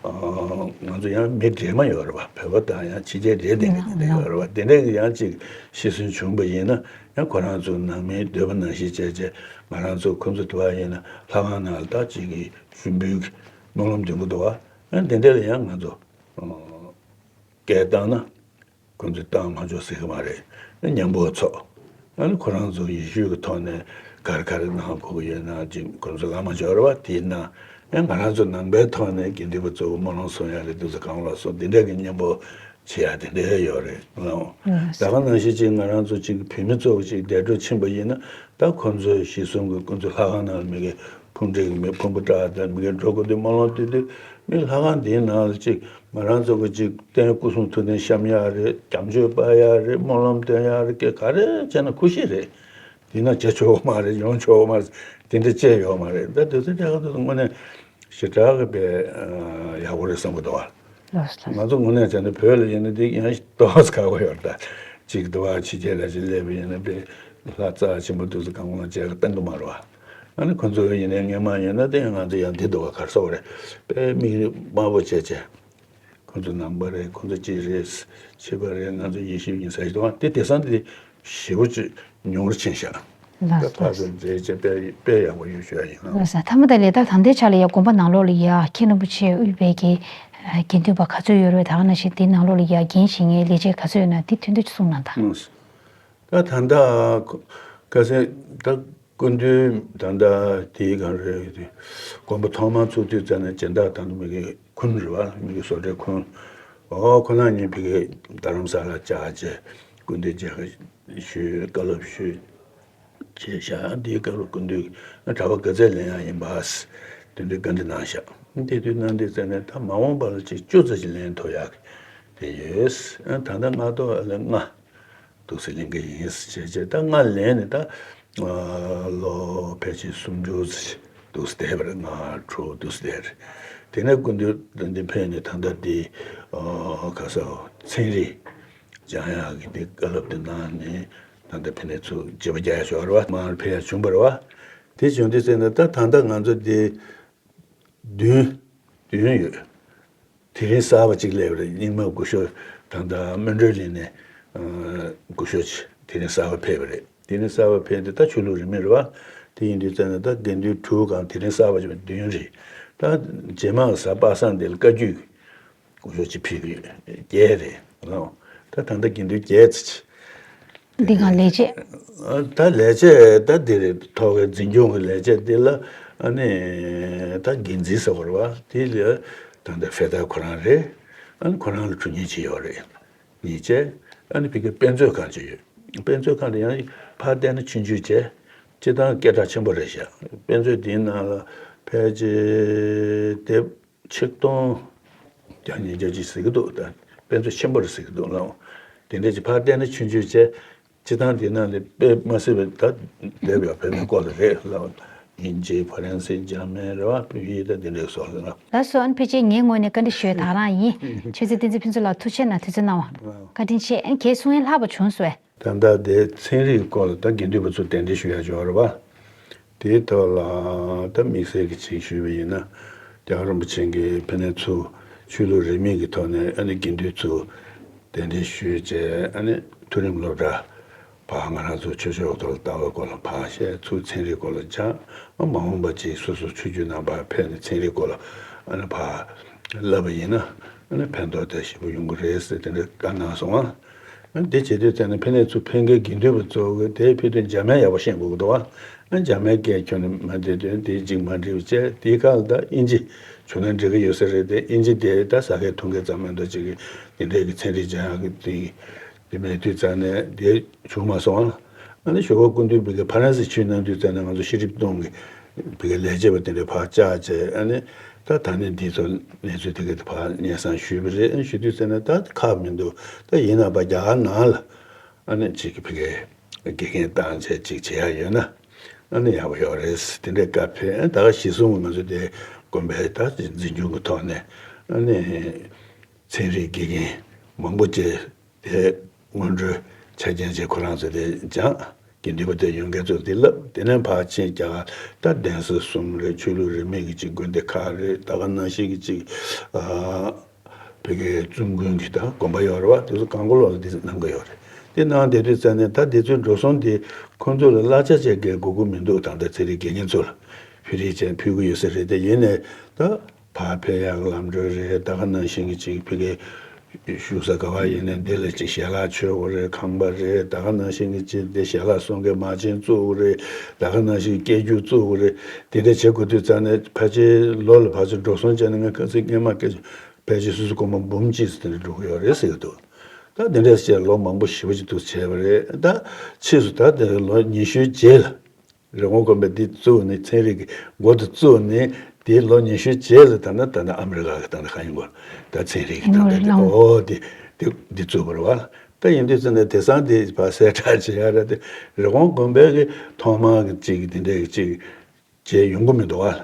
ང་ཚོ་ཡང་མི་འདྲེས་མ་ཡོད་རེད་བ། བོད་པ་དང་ཡང་ཕྱི་རྒྱལ་འདྲེས་བསྡད་མཁན་དེ་འདྲ་ཡོད་རེད་བ། དེ་འདྲ་གི་ཡང་གཅིག་ཤི་གསོན་བྱུང་བ་ཡིན་ན་ཡང་ཁོ་རང་ཚོ་ནང་མིའི་འདོད་པ་ནང་བཞིན་བྱས་བྱས། ང་རང་ཚོ་ཁོ་ཚོ་དུ་བ་ཡིན་ན་ལྷ་ཁང་ནང་ལ་ད་གཅིག་གི་ཞུ་འབུལ་གྱི་སྨོན་ལམ་འདོན་གྱི་འདུག་བ། ཡང་དེ་འདྲ་ལ་ཡང་ང་ཚོ་སྐད་བཏང་ན། ཁོ་ཚོས་བཏང་མ་ཆོག་ཟེར་གི་མ་རེད། མཉམ་པོ་ཚོགས། ཨ་ནི་ཁོ་རང་ཚོ་ཡེ་ཤུ་གི་ཐོག་ནས་ག་རེ་ག་རེ་གནང་དགོས་ཀྱི་ཡོད་ན་ཅིག་ཁོ་ཚོ་ལབ་མ་ཆོག་རེད་བ། དེས་ན་ཡང་ང་རང་ཚོ་ནང་པའི་ཐོག་ནས་དགེ་འདུན་པ་ཚོ་སྨོན་ལམ་གསུང་ཡ་རེད། དུས་ཚོད་གང་ལ་སོང་དེ་འདྲ་གི་མཉམ་པོ་བྱེད་ཡ་དེ་འདྲ་ཡོད་རེད་ལགས། ད་ག་ནང་བཞིན་ཅིག་ང་རང་ཚོ་ཅིག་བོད་མི་ཚོ་ཅིག་འདས་གྲོངས་ཕྱིན་པ་ཡིན་ན་ད་ཁོ་ཚོའི་གཞིས་གསུམ་གྱི་ཁོ་ཚོ་ལྷ་ཁང་ནང་ལ་མི་གི་ཕུང་འདྲེ་གི་མི་ཕུང་པོ་བཀྲ་དང་མི་གི་འགྲོ་དགོས་དུས་སྨོན་ལམ་བཏོན་དུས་མི་ལྷ་ཁང་དེའི་ནང་ལ་ཅིག་ང་རང་ཚོ་གི་ཅིག་རྟེན་སྐུ་གསུང་ཐུགས་རྟེན་བཤམས་ཡག་རེད། སྐྱབས་མཆོད་སྤར་ཡག་རེད། སྨོན་ལམ་འདོན་ཡག་རེད། སྐད་ག་རེ་བྱས་ན་ཁུ་ཤི་རེད། དེ་ན་བྱེད་ཆོག་མ་རེད། ཡོང་ཆོག་མ་རེད། དེ་འདྲ་བྱས་ཡོད་མ་རེད། ད་དུས་ཚོད་དེ་ག་དུས་དངོས་གནས་ཞེ་དྲག་གི་དཔེ་ཡག་པོ་རེད་བསམ་གི་འདུག་བ། ལགས་སོ་ལགས་སོ། ང་ཚོ་དངོས་གནས་བྱས་ན་བོད་ལ་ཡིན་ན་དེ་ཡང་ཏོག་ཙམ་ཁག་པོ་ཡོད་རེད། ད་ཅིག་དུ་བ་ཕྱི་རྒྱལ་ལ་ཅིག་སླེབས་པ་ཡིན་ན་དཔེ་ལྷ་རྩ་ཆེན་པོ་དུས་ཚོད་གང་ག་ལ་མཇལ་ཁ་བཏང་གི་མ་རེད་བ། ཨ་ནི་ཁོ་ཚོ་ཡིན་ནའི་སྔས་མ་ཡིན་ན་དེ་ང་ཚོ་ཡང་འདི་འདུག་བ། ག་རེ་ཟེར་དགོས་རེད། དཔེ་མིག་དམར་པོ་བྱས་བྱས། ཁོ་ཚོ་ནང་པ་རེད། ཁོ་ཚོ་ཅི་རེད། ཕྱི་པ་རེད། ང་ཚོ་ཡེ་ཤུ་ཡིན་ཟེར་གྱི་འདུག་བ། དེ་དེང་སང་དེ་ཞེ་པོ་ཅིག་ཉུང་རུ་ཕྱིན་ཤག་ལགས་ད་ཕར་ཚུར་མཇལ་བྱས་དཔེ་དཔེ་ཡག་པོ་ཡོད་ཤོད་ཡིན་ལགས། ལགས་སོ། མཐའ་མ་ད་ལས་ད་ད་ལྟའི་ཆ་ལ་ཡ་དགོན་པ་ནང་ལོགས་ལ་ཡ་མཁན་རིན་པོ་ཆེ་དབུས་པའི་གི་དགེ་འདུན་པ་ག་ཚོད་ཡོད་རེད། ད་ག་ནང་བཞིན་དེ་ནང་ལོགས་ལ་ཡ་འགན་བཞེས་མཁན་ལས་བྱེད་ག་ཚོད་ཡོད་ན་དེ་དོན་དུ་གསུངས་གནང་དང་། ད་ད་ལྟ་ཁ་སང་ད་སྐུ་མདུན་ད་ལྟ་དེའི་སྒང་རེད། དགོན་པ་ཐོག་མར་ཚུགས་དུས་ཙམ་ནས་སྦྱིན་བདག་དང་མི་གི་ཁུན་རེད་བ། མི་གི་བཟོ་གྲྭའི་ཁུན། ཨོ་ཁོ་ན་གཉིས་ཕ་གི་རྡ་རམ་ས་ལ་བཅར་བྱས་སྐུ་མདུན་མཇལ་ཁ་ཞུས། བཀའ་སློབ་ཞུས་བྱས་ཤག་དེའི་སྐབས་ལ་སྐུ་མདུན་གྱིས་གྲྭ་པ་ག་ཚད་ལེན་ཡག་ཡིན་པ་དེ་འདྲའི་བཀའ་འདྲི་གནང་ཤག་དེ་དུས་གནང་དུས་ཙམ་ནས་ད་མ་འོངས་པ་ལ་ཅིག་བཅུ་ཙམ་ཅིག་ལེན་ཐུབ་ཡག་དེ་ཡོད། ད་ལྟ་སྔ་ཐོག་ལ་ལྔ་འདུག་སེ་ལེན་གྱི་ཡིན་ཟེར་བྱས་བྱས། ད་སྔར་ལེན་ནས་ད་ལོ་ཕལ་ཆེར་སུམ་ཅུ་ཙམ་འདུག་སེ་བསྡད་པ་རེད། ལྔ་དྲུག་འདུག་སེ་བསྡད་རེད། དེ་ནས་སྐུ་མདུན་འདི་ཕེབས་ནས་ད་ལྟ་འདི་ག་ས་ཚན་རིག་སྦྱང་ཡག་གི་འདི་བཀའ་སློབ་དེ་གནང་ནས་ད་ལྟ་ཕེབས་ནས་ཚུར་བརྗེ་པོ་རྒྱག་ཡག་ཞོར་བ་མར་ཕེབས་ཡག་བྱུང་བ་རེད་བ། དེ་བྱུང་དུས་ཙམ་ནས་ད་ད་ལྟ་ང་ཚོ་འདི་བདུན། བདུན་ཡོད། དེ་རིང་གསར་པ་གཅིག་སླེབས་པ་རེད། རྙིང་མ་སྐུ་ཞབས་ད་ལྟ་སྨིན་གྲོལ་གླིང་ནས་སྐུ་ཞབས་གཅིག་དེ་རིང་གསར་པ་ཕེབས་པ་རེད། དེ་རིང་གསར་པ་ཕེབས་ཏེ་ད་ཆོས་ལུགས་རིས་མེད་རེད་བ། དེ་ཡིན་དུས་ཙམ་ནས་ད་དགེ་འདུན་དྲུག་གམ་དེ་རིང་གསར་པ་བྱས་པ་བདུན་རེད། ད་རྗེས་མ་གི་གཟའ་པ་སངས་དེ་ལ་བཀའ་བརྒྱུད་སྐུ་ཞབས་གཅིག་ཕེབས་ཀྱི་ཡོད། བརྒྱད་རེད། ད་ད་ལྟ་དགེ་འདུན་བརྒྱད་ཙམ་ཅིག་འདི་གང་ལས་བྱེད། ད་ལས་བྱེད་ད་འདི་རེད། ཐོག་གི་འཛིན་སྐྱོང་གི་ལས་བྱེད་འདི་ལ་ཨ་ནི་ད་འགན་འཛིན་ཟེར་བ་རེད་བ། དེ་ལ་ད་ལྟ་ཧྥེ་ཏར་ཁོ་རང་རེད། ཨ་ནི་ཁོ་རང་ལ་གྲུ་གཉིས་ཅིག་ཡོད་རེད། གཉིས་བྱས། ཨ་ནི་ཕ་གིར་དཔེ་མཛོད་ཁང་ཅིག་ཡོད། དཔེ་མཛོད་ཁང་དེ་ཡང་ཕར་བལྟས་ན་ཆུང་ཆུང་བྱས། སྤྱིར་བཏང་སྐད་གྲགས་ཆེན་པོ་རེད་ཤག་དཔེ་མཛོད་དེའི་ནང་ལ་ཕལ་ཆེར་དེབ་ཆིག་སྟོང་བརྒྱ་ཉིས་བརྒྱ་ཅིག་ཟེར་གྱི་འདུག་ད་དཔེ་མཛོད་ཆེན་པོ་རེད་ཟེར་གྱི་འདུག་ལགས། དེ་འདྲས་ཅིག་ཕར་བལྟས་ན་ཆུང་ཆུང་བྱས། སྤྱིར་བཏང་དེ་ནང་ལས་དཔེ་མ་སྲིད་པའི་ད་དེབ་ཡང་བོད་པའི་སྐོར་ལ་རེད་ལགས། དབྱིན་ཇི། ཧྥ་རན་སི། འཇར་མན་རེད་བ། བོད་ཡིག་ད་དེ་འདྲས་སོགས་ལ། ལགས་སོ། ཨ་ནི་ཕལ་ཆེར་ངའི་ངོས་ནས་བཀའ་འདྲི་ཞུ་ཡས་དེ་རང་ཡིན། ཆོས་རྩེ་བསྟན་འཛིན་ཕུན་ཚོགས་ལགས་ཐུགས་རྗེ་གནང་། དུས་ཚོད་གནང་བ་བཀའ་དྲིན་ཆེ། ཨ་ནི་ཁྱེད་གསུང་ཡས་ལྷག་པ་བྱུང་སོང་ངས། ད་ལྟ་དེ་ཚན་རིག་སྐོར་ལ་ད་དགེ་འདུན་པ་ཚོ་གདན་འདྲེན་ཞུ་ཡ་ཡོད་རེད་བ། དེའི་ཐོག་ལ་ད་དམིགས་བསལ་གྱི་ཅིག་ཞུས་པ་ཡིན་ན། རྒྱལ་བ་རིན་པོ་ཆེ་གིས་ཕ་ནས་ཚུར་ཆོས་ལུགས་རིས་མེད་ཀྱི་ཐོག་ནས་ཨ་ནི་དགེ་འདུན་ཚོ་གདན་འདྲེན་ཞུས་བྱས། ཨ་ནི་མཐོ་རིམ་སློབ་གྲྭ་ཕར་ང་རང་ཚོ་ཆོས་ཕྱོགས་ཐོག་ལ་ལྟ་བའི་སྐོར་ལ་ཕར་བཤད། ཚུར་ཚན་རིག་སྐོར་ལ་སྦྱངས། ཨ་མ་འོངས་པ་ཅིག་སོ་སོ་ཆོས་བརྒྱུད་རྣམ་པར་ཕེབས་ནས་ཚན་རིག་སྐོར་ལ་ཨ་ནི་ཕར་བསླབ་པ་ཡིན་ན། ཨ་ནི་ཕན་ཐོགས་དེ་ཞེ་པོ་ཡོང་གི་རེད་ཟེར་དེ་འདྲ་བཀའ་གནང་སོང་ཨ། ཨ་ནི་དེ་བྱེད་དུས་ཙམ་ནས་ཕ་ནས་ཚུར་ཕེབས་མཁན་དགེ་འདུན་པ་ཚོ་གིས་དེ་ཕེབས་དུས་འཇར་མན་ཡག་པོ་ཤེས་དགོས་ཀྱི་འདུག་ཨ། ཨ་འཇར་མན་སྐད་ཁྱོན་ནས་མ་བདེ་དོན་དེ་གཅིག་མ་འགྲིག་པ་བྱས། དེའི་ཁ་ལ་ད་དབྱིན་ཇི་བྱུང་ན་འགྲིག་གི་ཡོད་ས་རེད་དེ། དབྱིན་ཇི་དེ་ད་ཟ་མཁན་འཐུང་མཁན་ཙམ་མ་གཏོགས་ཅིག་གི་དེ་འདྲའི་གི་ཚན་རིག་སྦྱང་ཡག་གི་དེ་དེ་མེད་དུས་ཙམ་ནས་དེ་བྱུང་མ་སོང་ཨ། ཨ་ནི་ཞོགས་པ་སྐུ་མདུན་ཕ་གིར་ཕ་རན་སི་ཆིབས་གནང་དུས་ཙམ་ནས་ང་ཚོ་ཤེས་རིག་དཔྱད་གཏོང་གི་ཕ་གིར་ལས་བྱེད་པ་དེ་འདྲ་ཕར་བཅར་བྱས། ཨ་ནི་ད་ད་ནི་འདི་ཚོ་གནས་ཚུལ་དེ་ག་དེ་ཕར་སྙན་སེང་ཞུས་པ་རེད། ཨ་ནི་ཞུ་དུས་ཙམ་ནས་ད་ཁག་མི་འདུག་ད་ཡིན་ནའང་ཕར་རྒྱ་གར་ནང་ལ་ཨ་ནི་ཅིག་ཕ་གིར་དགེ་རྒན་བཏང་བྱས་ཅིག་བྱེད་ཡག་ཡོད་ན་ཨ་ནི་ཡག་པོ་ཡོད་རེད། དེ་འདྲའི་བཀའ་ཕེབས། ཨ་ད་ག་གཞི་བཟུང་གི་ང་ཚོ་དེ་དགོན་པའི་ད་འཛིན་སྐྱོང་གི་ཐོག་ནས་ཨ་ནི་ཚན་རིག་དགེ་རྒན་མང་པོ་བྱས། དེ་སྔོན་འགྲོའི་ཆ་རྐྱེན་བཅས་ཁོ་རང་ཚོ་དེ་སྦྱངས། དགེ་འདུན་པ་དེ་ཡོང་མཁན་ཚོ་དེ་བསླབས། དེ་ནས་ཕར་ཕྱིན་རྒྱ་གར་ད་གདན་ས་གསུམ་རེད། ཆོས་ལུགས་རིས་མེད་ཀྱི་ཅིག་དགོན་སྡེ་ཁག་རེད། ད་ག་ནང་བཞིན་གྱི་ཅིག་ཨ་ཕ་གིའི་བཙུན་དགོན་གྱི་ད་དགོན་པ་ཡོད་རེད་བ། དེ་ཚོ་གང་ག་ལོག་ལ་དེ་གནང་གི་ཡོད་རེད། དེ་གནང་བསྡད་དུས་ཙམ་ནས་ད་དེ་ཚོའི་འགྲོ་སོང་དེ་ཁོང་ཚོ་ལ་གླ་ཆ་བཅས་འགེལ་དགོས་ཀྱི་མི་འདུག་ད་ལྟ་ཚན་རིག་དགེ་རྒན་ཚོ་ལ་ཕུལ་རེས་བྱས་ཕུལ་གྱི་ཡོད་ས་རེད། དེ་ཡིན་ནའི་ད་ཕར་ཕེབས་ཡག་ལམ་འགྲོ་རེད། ད་ག་ནང་བཞིན་གྱི་ཅིག་ཕ་གིར་བཞུགས་ས་ག་བ་ཡིན་ནའི་འདི་ལ་ཅིག་ཞལ་ལག་མཆོད་དགོས་རེད། ཁང་པ་རེད། ད་ག་ནང་བཞིན་གྱི་ཅིག་འདི་ཞལ་ལག་གསུང་མཁན་མ་བྱན་བཙུགས་དགོས་རེད། ད་ག་ནང་བཞིན་སྐད་སྒྱུར་བཙུགས་དགོས་རེད། དེ་འདྲ་བྱེད་དགོས་དུས་ཙམ་ནས་ཕལ་ཆེར་ལོ་ལ་ཕལ་ཆེར་འགྲོ་སོང་བྱས་ན་ང་ཁ་སང་སྔོན་མ་སྐད་ཆ་ཕལ་ཆེར་སོ་སོ་སྒོར་མོ་འབུམ་གཅིག་ཙམ་དེ་འདྲ་འགྲོ་གི་ཡོད་རེད་ཟེར་གྱི་འདུག་ད་དེ་འདྲ་བྱས་ལོ་མང་པོ་ཞེ་པོ་ཅིག་འདུག་བྱས་པ་རེད། ད་ཕྱིས་སུ་ད་དེ་ལོ་ཉི་ཤུའི་རྗེས་ལ། རི་ཀོན་དགོན་པ་འདི་བཙུགས་ནས་ཚན་རིག་གི་འགོ་དེ་བཙུགས་ནས་དེའི་ལོ་ཉི་ཤུ་རྗེས་ལ་ད་ནི་ད་ནི་ཨ་མི་རི་ཀ་གི་ད་ནི་ཧ་ཡིན་གོ། ད་ཚན་རིག་གི་ད་ནི་ཨེ་ནོ་རི་ལང་། ཨོ་དེ་དེ་འདི་བཙུགས་པ་རེད་བ། ད་ཡིན་དུས་ཙམ་ནས་དེང་སང་དེ་ཕར་གསལ་བསྒྲགས་བྱེད་ཡ་ར་དེ་རི་ཀོན་དགོན་པའི་གི་ཐོག་མ་གི་ཅིག་དེ་འདྲའི་གི་ཅིག་བྱས་ཡོང་གི་མི་འདུག་བ།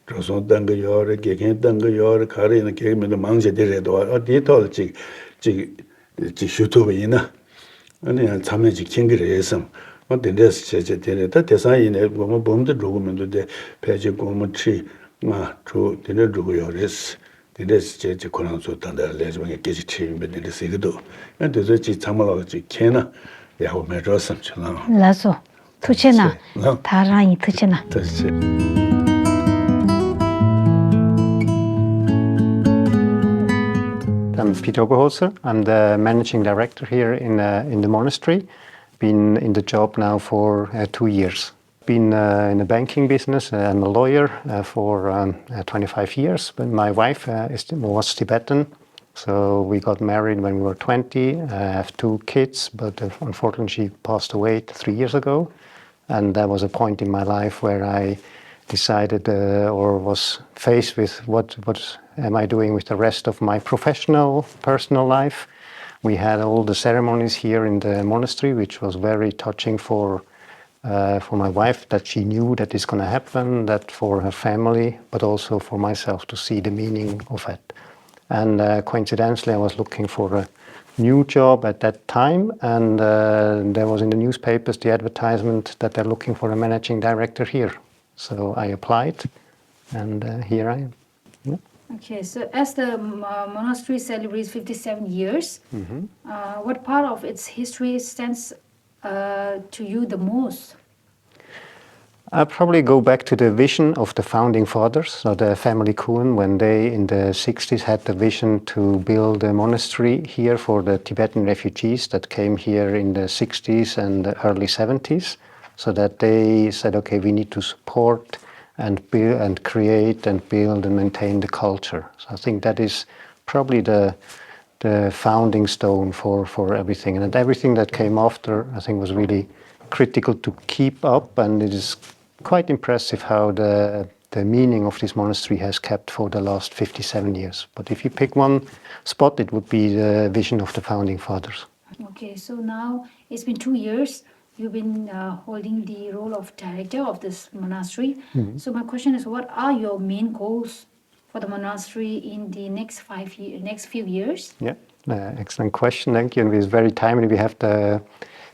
འགྲོ་སོང་བཏང་གི་ཡོད་རེད། དགེ་རྒན་བཏང་གི་ཡོད་རེད། ག་རེ་ཡིན་ན་གེགས་མི་འདུག་མང་ཆེ་དེ་རེད་འདུག་བ། ཨ་དེའི་ཐོག་ལ་ཅིག་ཅིག་ཅིག་ཞུ་ཐུབ་པ་ཡིན་ན། ཨ་ནི་ཡང་ཚང་མས་ཅིག་མཁྱེན་གྱི་རེད་བསམ། ཨ་དེ་འདྲས་བྱས་བྱས་དེ་རེད། ད་དེང་སང་ཡིན་ནའི་སྒོར་མོ་འབུམ་དུ་འགྲོ་གི་མི་འདུག་དེ་ཕལ་ཆེར་སྒོར་མོ་ཁྲི་ལྔ་དྲུག་དེ་འདྲས་འགྲོ་གི་ཡོད་རེད། དེ་འདྲས་བྱས་བྱས་ཁོ་རང་ཚོ་ད་ལྟ་ལས་བྱེད་པ་ངས་སྐད་ཆ་དྲིས་ཡིན་པས་དེ་འདྲས་ཟེར་གྱི་འདུག་ཨ་དེ་ཚོ་ཅིག་ཚང་མ་ལོག་ཅིག་མཁྱེན་ན་ཡག་པོ་མེད་འགྲོ་བསམ་བྱུང་ལགས། ལགས་སོ། ཐུགས་རྗེ་གནང་། ལགས། ད་རང་ཡིན། ཐུགས་རྗེ་གནང་། ཐུགས་རྗེ་ཆེ། I'm Peter Oberholzer. I'm the managing director here in, uh, in the monastery. Been in the job now for, uh, two years. Been, uh, in the banking business. Uh, I'm a lawyer, uh, for, um, uh, twenty-five years. But my wife, uh, is, was Tibetan. So we got married when we were twenty. I have two kids, but, uh, unfortunately she passed away three years ago. And that was a point in my life where I decided, uh, or was faced with what, what am I doing with the rest of my professional, personal life. We had all the ceremonies here in the monastery, which was very touching for, uh, for my wife, that she knew that it's gonna happen, that for her family, but also for myself to see the meaning of it. And, uh, coincidentally, I was looking for a new job at that time, and, uh, there was in the newspapers the advertisement that they're looking for a managing director here. So I applied, and, uh, here I am. Yeah. Okay, so as the, um, uh, monastery celebrates fifty-seven years, uh, what part of its history stands, uh, to you the most? I probably go back to the vision of the founding fathers, so the family Kuon, when they in the sixties had the vision to build a monastery here for the Tibetan refugees that came here in the sixties and the early seventies, so that they said, "Okay, we need to support and build and create and build and maintain the culture." So I think that is probably the the founding stone for for everything. And everything that came after, I think, was really critical to keep up, and it is quite impressive how the the meaning of this monastery has kept for the last fifty-seven years. But if you pick one spot, it would be the vision of the founding fathers. Okay, so now it's been two years you've been uh, holding the role of director of this monastery. Mhm. So my question is, what are your main goals for the monastery in the next five year, next few years? Yeah, uh, excellent question. Thank you. And it's very timely. We have the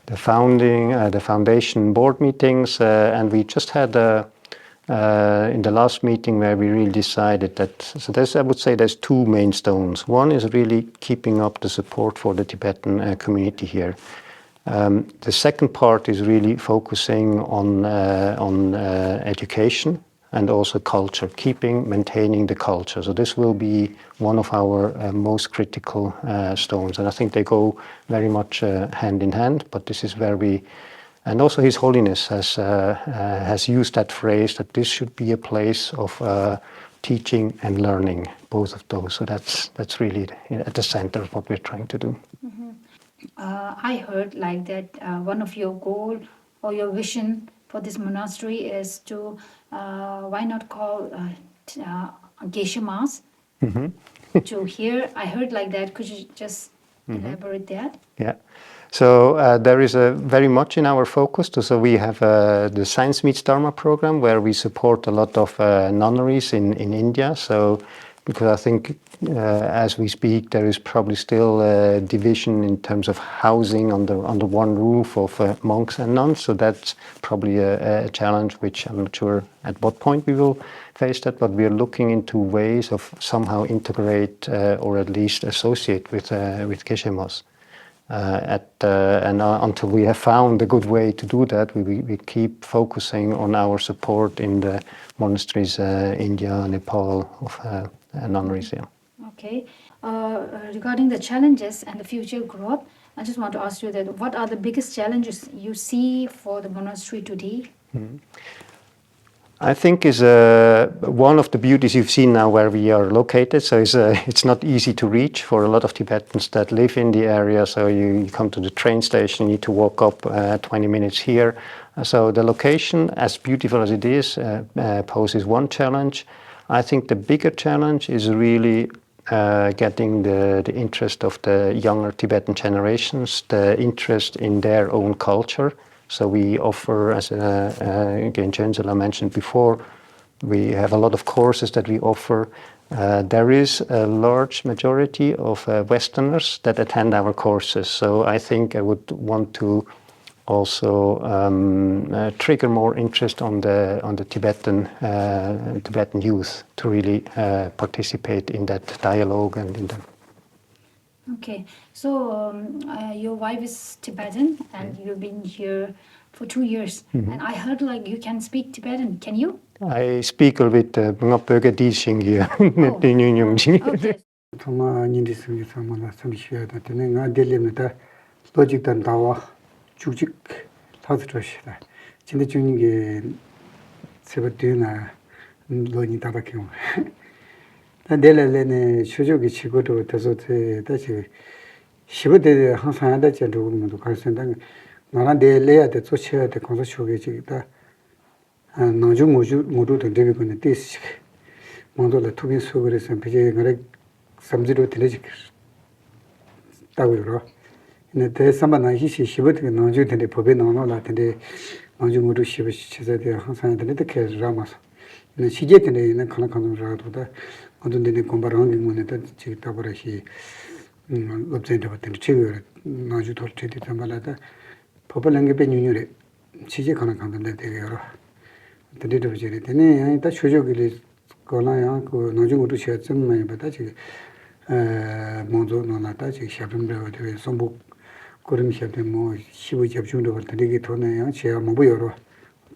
the founding, uh, the foundation board meetings, uh, and we just had a uh, in the last meeting where we really decided that, so there's, I would say there's two main stones. One is really keeping up the support for the Tibetan uh, community here. Um, the second part is really focusing on uh, on uh, education and also culture, keeping, maintaining the culture. So this will be one of our uh, most critical uh, stones, and I think they go very much uh, hand in hand. But this is where we and also, His Holiness has uh, uh, has used that phrase that this should be a place of uh, teaching and learning, both of those. So that's that's really at the center of what we're trying to do. Uh, I heard like that uh, one of your goal or your vision for this monastery is to uh, why not call uh, t- uh, geisha mass to here. I heard like that. Could you just elaborate that? Yeah. So uh, there is a very much in our focus. To, so we have uh, the Science Meets Dharma program where we support a lot of uh, nunneries in, in India. So because I think uh, as we speak, there is probably still a division in terms of housing under under one roof of uh, monks and nuns. So that's probably a, a challenge which I'm not sure at what point we will face that, but we are looking into ways of somehow integrate uh, or at least associate with uh, with Geshe-mos. Uh, at uh, and uh, until we have found a good way to do that, we, we, we keep focusing on our support in the monasteries, uh, India, Nepal, of uh, uh, nunneries. Yeah. Okay. Uh, regarding the challenges and the future growth, I just want to ask you that what are the biggest challenges you see for the monastery today? I think is uh, one of the beauties you've seen now where we are located. So it's, uh, it's not easy to reach for a lot of Tibetans that live in the area. So you, you come to the train station, you need to walk up uh, twenty minutes here. Uh, So the location, as beautiful as it is, uh, uh, poses one challenge. I think the bigger challenge is really uh, getting the, the interest of the younger Tibetan generations, the interest in their own culture. So we offer, as uh, uh, again Chancellor mentioned before, we have a lot of courses that we offer. Uh, there is a large majority of uh, Westerners that attend our courses. So I think I would want to also um, uh, trigger more interest on the on the Tibetan uh, Tibetan youth to really uh, participate in that dialogue and in the. Okay, so um, uh, your wife is Tibetan and you've been here for two years, and I heard like you can speak Tibetan. Can you? I speak a little bit. Uh, ང་བོད་སྐད་འདི་ཤེས་ཀྱི་ཡོད། དེ་ཉུང་ཉུང་ཅིག Okay. ཚང་མ་བརྙན་འཕྲིན་གསན་མཁན་ཚང་མ་ལ་འཚམས་འདྲི་ཞུ་ཡ་དང་། དེ་ནས་ང་འདིར་སླེབས་ནས་ད་ལོ་གཅིག་དང་ཟླ་བ་བཅུ་གཅིག་ལྷག་ཙམ་འགྲོ་ཤག་ད་ཕྱི་ཟླ་བཅུ་གཉིས་ཀྱི་ཚེས་པ་བདུན་ལ་ལོ་གཉིས་ཏག་ཏག་འཁེལ་བ་རེད། ད་འདི་ལ་སླེབས་ནས་ཆོས་ཕྱོགས་ཀྱི་བྱེད་སྒོ་འགྲོ་བ་དེ་ཚོ་དེ་ད་ཅིག་ཞེ་པོ་དེ་ཧང་སང་ཡ་ད་ཅིག་འགྲོ་གི་མི་འདུག་ག་རེ་ཟེར་ན་ད་ང་རང་འདི་སླེབས་ཡ་དེ་གཙོ་ཆེ་བ་དེ་གོང་ས་མཆོག་གིས་ཅིག་ད། ནང་ཆོས་ངོ་སྤྲོད་ངོ་སྤྲོད་དང་འབྲེལ་བའི་སྒོ་ནས་ཏོག་ཙམ་ཞིག་མང་ཚོགས་ལ་ཐུགས་ཕན་གསོས་ཀྱི་རེད་བསམ། ཕལ་ཆེར་ང་རའི་བསམ་ཚུལ་འདྲ་བོ་དེ་འདྲ་ཞིག་ལྟ་གི་ཡོད་རེད། ཡིན་ནའི་དེ་བསམ་པ་ནང་བཞིན་ཞིག་ཞེ་པོ་དེ་གི་ནང་ཆོས་དེ་འདྲའི་བོད་པའི་ནང་ལོགས་ལ་དེ་འདྲའི་ནང་ཆོས་ངོ་སྤྲོད་ཞེ་པོ་ཞིག་བྱེད་ས་དེ་ཧང་སང་ཡ་དེ་འདྲ་དེ་ག་རེ་རག་མ་སོང་། ཡིན་ནའི་ཕྱི་རྒྱལ་དེ་འདྲ་ཡིན་ན་གང་ལ་གང་འཚམ་རག་འདུག་ད་ང་ཚོ་འདི་ནས་དགོན་པ་རང་གི་ངོས་ནས་ད་ཅིག་རྟག་པར་ཞིག་སློབ་ཚན་འདྲ་བོ་དེ་འདྲ་ཁྲིད་གི་ཡོད་རེད། ནང་ཆོས་ཐོག་ཁྲིད་དུས་ཙམ་པ་ལ་ད། བོད་པ་ལ་ངེས་པའི་ཉུང་ཉུང་རེད། ཕྱི་རྒྱལ་གང་ལ་གང་འཚམ་ལ་བསྡད་ཀྱི་ཡོད་རེད། དེ་འདྲའི་འདྲ་པོ་ཅིག་རེད། དེ་ནས་ཡང་ད་ཆོས་ཕྱོགས་ཀྱི་ལས་སྐོར་ལ་ཡང་ཁོ་ནང་ཆོས་ངོ་སྤྲོད་བྱེད་ཙམ་མ་ཡིན་པ་ད་ཅིག་མང་ཚོགས་ནང་ལ་ད་ཅིག་ཞབས་རིམ་འདྲ་བ་དེ་བས་གསུང་འབུམ་སྐུ་རིམ་ཞབས་བརྟན་མང་ཤི་བོ་རྒྱབ་ཆུང་འདྲ་བ་དེ་འདྲའི་གི་ཐོག་ནས་ཡང་བྱེད་ཡག་མང་པོ་ཡོད་རེད།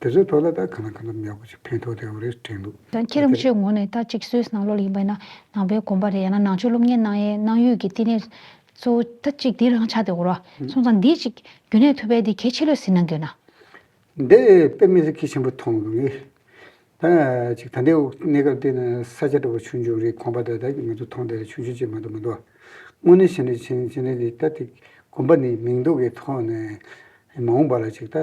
དེ་ཚོའི་ཐོག་ལ་ད་གང་ལ་གང་འཚམ་ཡག་པོ་ཅིག་ཕན་ཐོགས་བསྡད་ཡོད་རེད་དྲན་འདུག་ད་ཁྱེད་རང་ཚོའི་ངོས་ནས་ད་ཅིག་སུད་སི་ནང་ལོགས་ལ་ཡིན་པ་ཡིན་ན་ནང་པའི་དགོན་པ་རེད། ཡང་ན་ནང་ཆོས་སློབ་གཉེར་གནང་ཡས་གནང་ཡུལ་གྱི་བསྟི་གནས་གཙོ་བོ་ད་ཅིག་འདི་རང་ཆགས་བསྡད་ཡོད་རེད། སོང་ཙང་འདི་ཅིག་རྒྱུན་གནས་ཐུབ་པའི་འདི་གལ་ཆེ་ལོས་ཟིན་གནང་གི་ཡོད་ན། འདི་དཔེ་མི་སྲིད་གལ་ཆེན་པོ་མཐོང་གི། ད་ཅིག་ད་ལྟའི་གནས་སྐབས་དེ་ནི་ས་ཆ་འདྲ་བོ་ཆུང་ཆུང་རེད། ཁང་པ་དེ་ད་ང་ཚོ་མཐོང་དེ་ལ་ཆུང་ཆུང་ཅིག་མ་གཏོགས་མི་འདུག་དངོས་གནས་བྱས་ན་བྱས་བྱས་ན་དེ་ད་དེ་དགོན་པ་ནི་མིང་འདོགས་ཀྱི་ཐོག་ནས་མ་འོངས་པ་ལ་ཅིག་ད་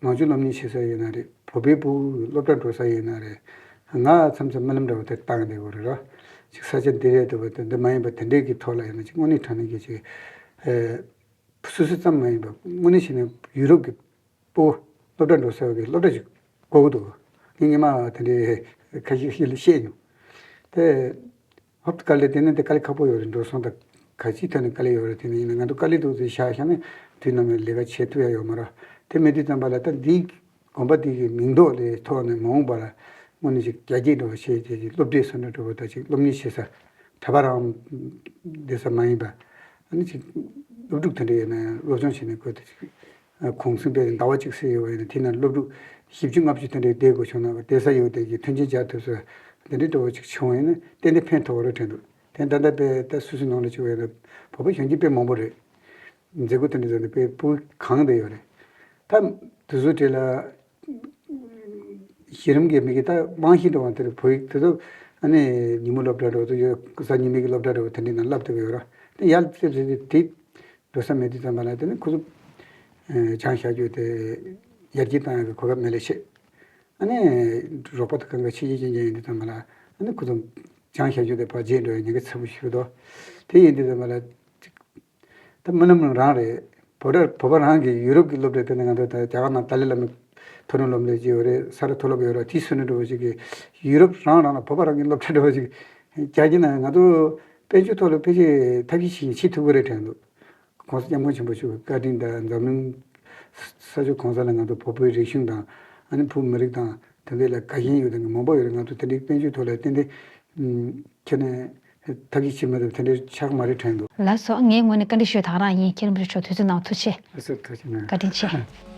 ནང་ཆོས་སློབ་གཉེར་བྱེད་ས་ཡོད་ན་རེད། བོད་པའི་ཕྲུ་གུ་སློབ་གྲྭ་འགྲོ་ས་ཡོད་ན་རེད། ང་མཚམས་མཚམས་རྨི་ལམ་འདྲ་བོ་དེ་བཏང་བསྡད་ཡོད་རེད་ར། ཅིག་ས་ཆ་འདི་རེད་འདྲ་བོ་དེ་འདི་མ་ཡིན་པ་དེ་འདྲའི་གི་ཐོག་ལ་ཡིན་ན་ཅིག་དངོས་གནས་དྲང་གནས་ཀྱི་ཅིག་ཨེ། སོ་སོ་ཙམ་མ་ཡིན་པར་དངོས་གནས་བྱས་ན་ཡུ་རོབ་ཀྱི་སྤོ་སློབ་གྲྭ་འགྲོ་ས་ཡོད་ཀྱི་སློབ་གྲྭ་ཞིག་དགོས་ཀྱི་འདུག་ངས་སྔོན་མ་དེ་འདྲའི་ཁ་ཤས་ཤིག་ལ་བཤད་མྱོང་། དེ་ཧོབ་ཏེ་དཀའ་ལས། དེ་ནི་དེ་དཀའ་ལས་ཁག་པོ་ཡོད་རེད། འགྲོ་སོང་དང་ག་ཅིའི་ཐད་ནས་དཀའ་ལས་ཡོད་རེད། དེ་ནི་ཡིན་ན་ང་ཚོ་དཀའ་ལས་འདུག་ཟེར་བཞག་བཞག་ན་དུས་ནམ་ཡང་ལས་ཀ་བྱེད་ཐུབ་ཡ་ཡོད་མ་རེད། དེ་མེད་དུས་ཙམ་པ་ལ་ད་འདི་དགོན་པ་འདི་གི་མིང་འདོགས་ལས་ཐོག་ནས་མ་འོངས་པ་ལ་དངོས་གནས་ཅིག་རྒྱ་སྐྱེད་འགྲོ་བ་བྱས་རྗེས་ཀྱི་སློབ་གྲྭའི་སོ་ནས་འགྲོ་བ་དང་ཅིག་སློབ་གཉེར་བྱེད་ས་གྲྭ་པ་རང་བསྡད་ས་མ་ཡིན་པ། ཨ་ནི་ཅིག་སློབ་ཕྲུག་དེ་འདྲ་ཡོད་ན་སློབ་སྦྱོང་བྱས་ནས་ཁོ་དེ་ཅིག་གུང་སེང་དཔེ་ཟླ་བ་གཅིག་ཙམ་ཡོད་པ་ཡིན་ན་དེ་ན་སློབ་ཕྲུག་བཞི་བཅུ་ལྔ་བཅུ་དེ་འདྲ་བསྡད་དགོས་བྱུང་ན་བསྡད་ས་ཡོད་དེ་གི་མཐུན་རྐྱེན་སྦྱར་ཐུབ་ས་དེ་འདྲའི་འགྲོ་བ་ཅིག་བྱུང་བ་ཡིན་ན་ཏན་ཏན་ཕན་ཐོགས་རེད་དྲན་འདུག་དེ་ད་ལྟ་དཔེ་ད་སུད་སི་ནང་ལ་ཅིག་ཡོད་ན་བོད་པ་གཞོན་སྐྱེས་དཔེ་མང་པོ་རེད། མཛད་སྒོ་དེ་འདྲ་ཟེར་ནས་དཔེ་སྤུ་གང་བསྡད་ཡོད་རེད། ད་དེ་ཚོའི་གྲས་ལ་གཞི་རིམ་གྱི་མི་གི་ད་རྨང་གཞི་འདྲ་བ་དེར་བོད་ཡིག་དེ་ཚོ་ཨ་ནི་ཉིན་མོ་སློབ་གྲྭ་འགྲོ་ཚོ་ཡོད། གཟའ་ཉི་མའི་གི་སློབ་གྲྭ་འགྲོ་བ་དེ་འདྲའི་ནང་བསླབ་བསྡད་ཀྱི་ཡོད་ར། དེ་ཡར་སླེབས་ཟེར་དེ་འགྲོ་ས་མེད་དུས་ཙམ་པ་ལ་དེ་ནི་ཁོ་ཚོ་སྦྱང་བཞག་རྒྱུ་དེ་ཡར་རྒྱས་བཏང་ཡག་གི་གོ་སྐབས་མེད་ལས་ཆེ། ཨ་ནི་རོགས་པ་དང་གང་ག་ཕྱི་རྒྱལ་ཅན་ཅན་ཡིན་དུས་ཙམ་པ་ལ་ཨ་ནི་ཁོ་ཚོ་སྦྱང་བཞག་རྒྱུ་དེ་ཕར་རྗེས་འགྲོ་ཡག་ཉེན་ཁ་ཚ་པོ་ཞིག་རེད་དོ། དེ་ཡིན་དུས་ཙམ་པ་ལ་ད་རྨི་ལམ་རང་རེད། བོད་ར་བོད་པ་རང་གི་ཡུ་རོབ་ཀྱི་སློབ་གྲྭ་དེ་ནི་ང་ཚོ་ད་རྒྱ་གར་ནང་ཏཱ་ལའི་བླ་མའི་མཐོ་རིམ་སློབ་གླིང་ཅིག་ཡོད་རེད། ས་རཱ་མཐོ་སློབ་ཡོད་རེད། དེའི་སུད་སི་འགྲོ་བ་ཞིག་གིས་ཡུ་རོབ་རང་རང་ལ་བོད་པ་རང་གི་སློབ་གྲྭ་འགྲོ་བ་ཞིག་རྒྱག་གི་ན་ང་ཚོ་དཔལ་འབྱོར་ཐོག་ལ་ཕལ་ཆེར་ཐབས་ཤེས་ཤིག་བྱེད་ཐུབ་ཀྱི་རེད་དྲན་འདུག་གོང་ས་སྐྱབས་མགོན་ཆེན་པོ་མཆོག་གི་བཀའ་དྲིན་དང་འཛམ་གླིང་ས་ཕྱོགས་གང་ས་ལ་ང་ཚོ་བོད་པའི་རིག་གཞུང་དང་ཨ་ནི་བོད་མི་རིགས་དང་དེ་འདྲ་ལ་དགའ་ཞེན་ཡོད་མཁན་མང་པོ་ཡོད་རེད། ང་ཚོ་དེ་འདྲའི་དཔལ་འབྱོར་ཐོག་ལ་ཏན་ཏན་ཁྱེད་ནས་ཐབས་ཤེས་བྱེད་མ་ཐུབ་དེ་འདྲའི་ཆགས་མ་རེད་དྲན་འདུག་ལགས་སོ། ངའི་ངོས་ནས་བཀའ་འདྲི་ཞུ་ཡག་རང་ཡིན། མཁན་རིན་པོ་ཆེ་མཆོག་དུས་ཚོད་གནང་བ་ཐུགས་རྗེ་ཆེ། ལགས་སོ། ཐུགས་རྗེ་ཆེ། བཀའ་དྲིན་ཆེ།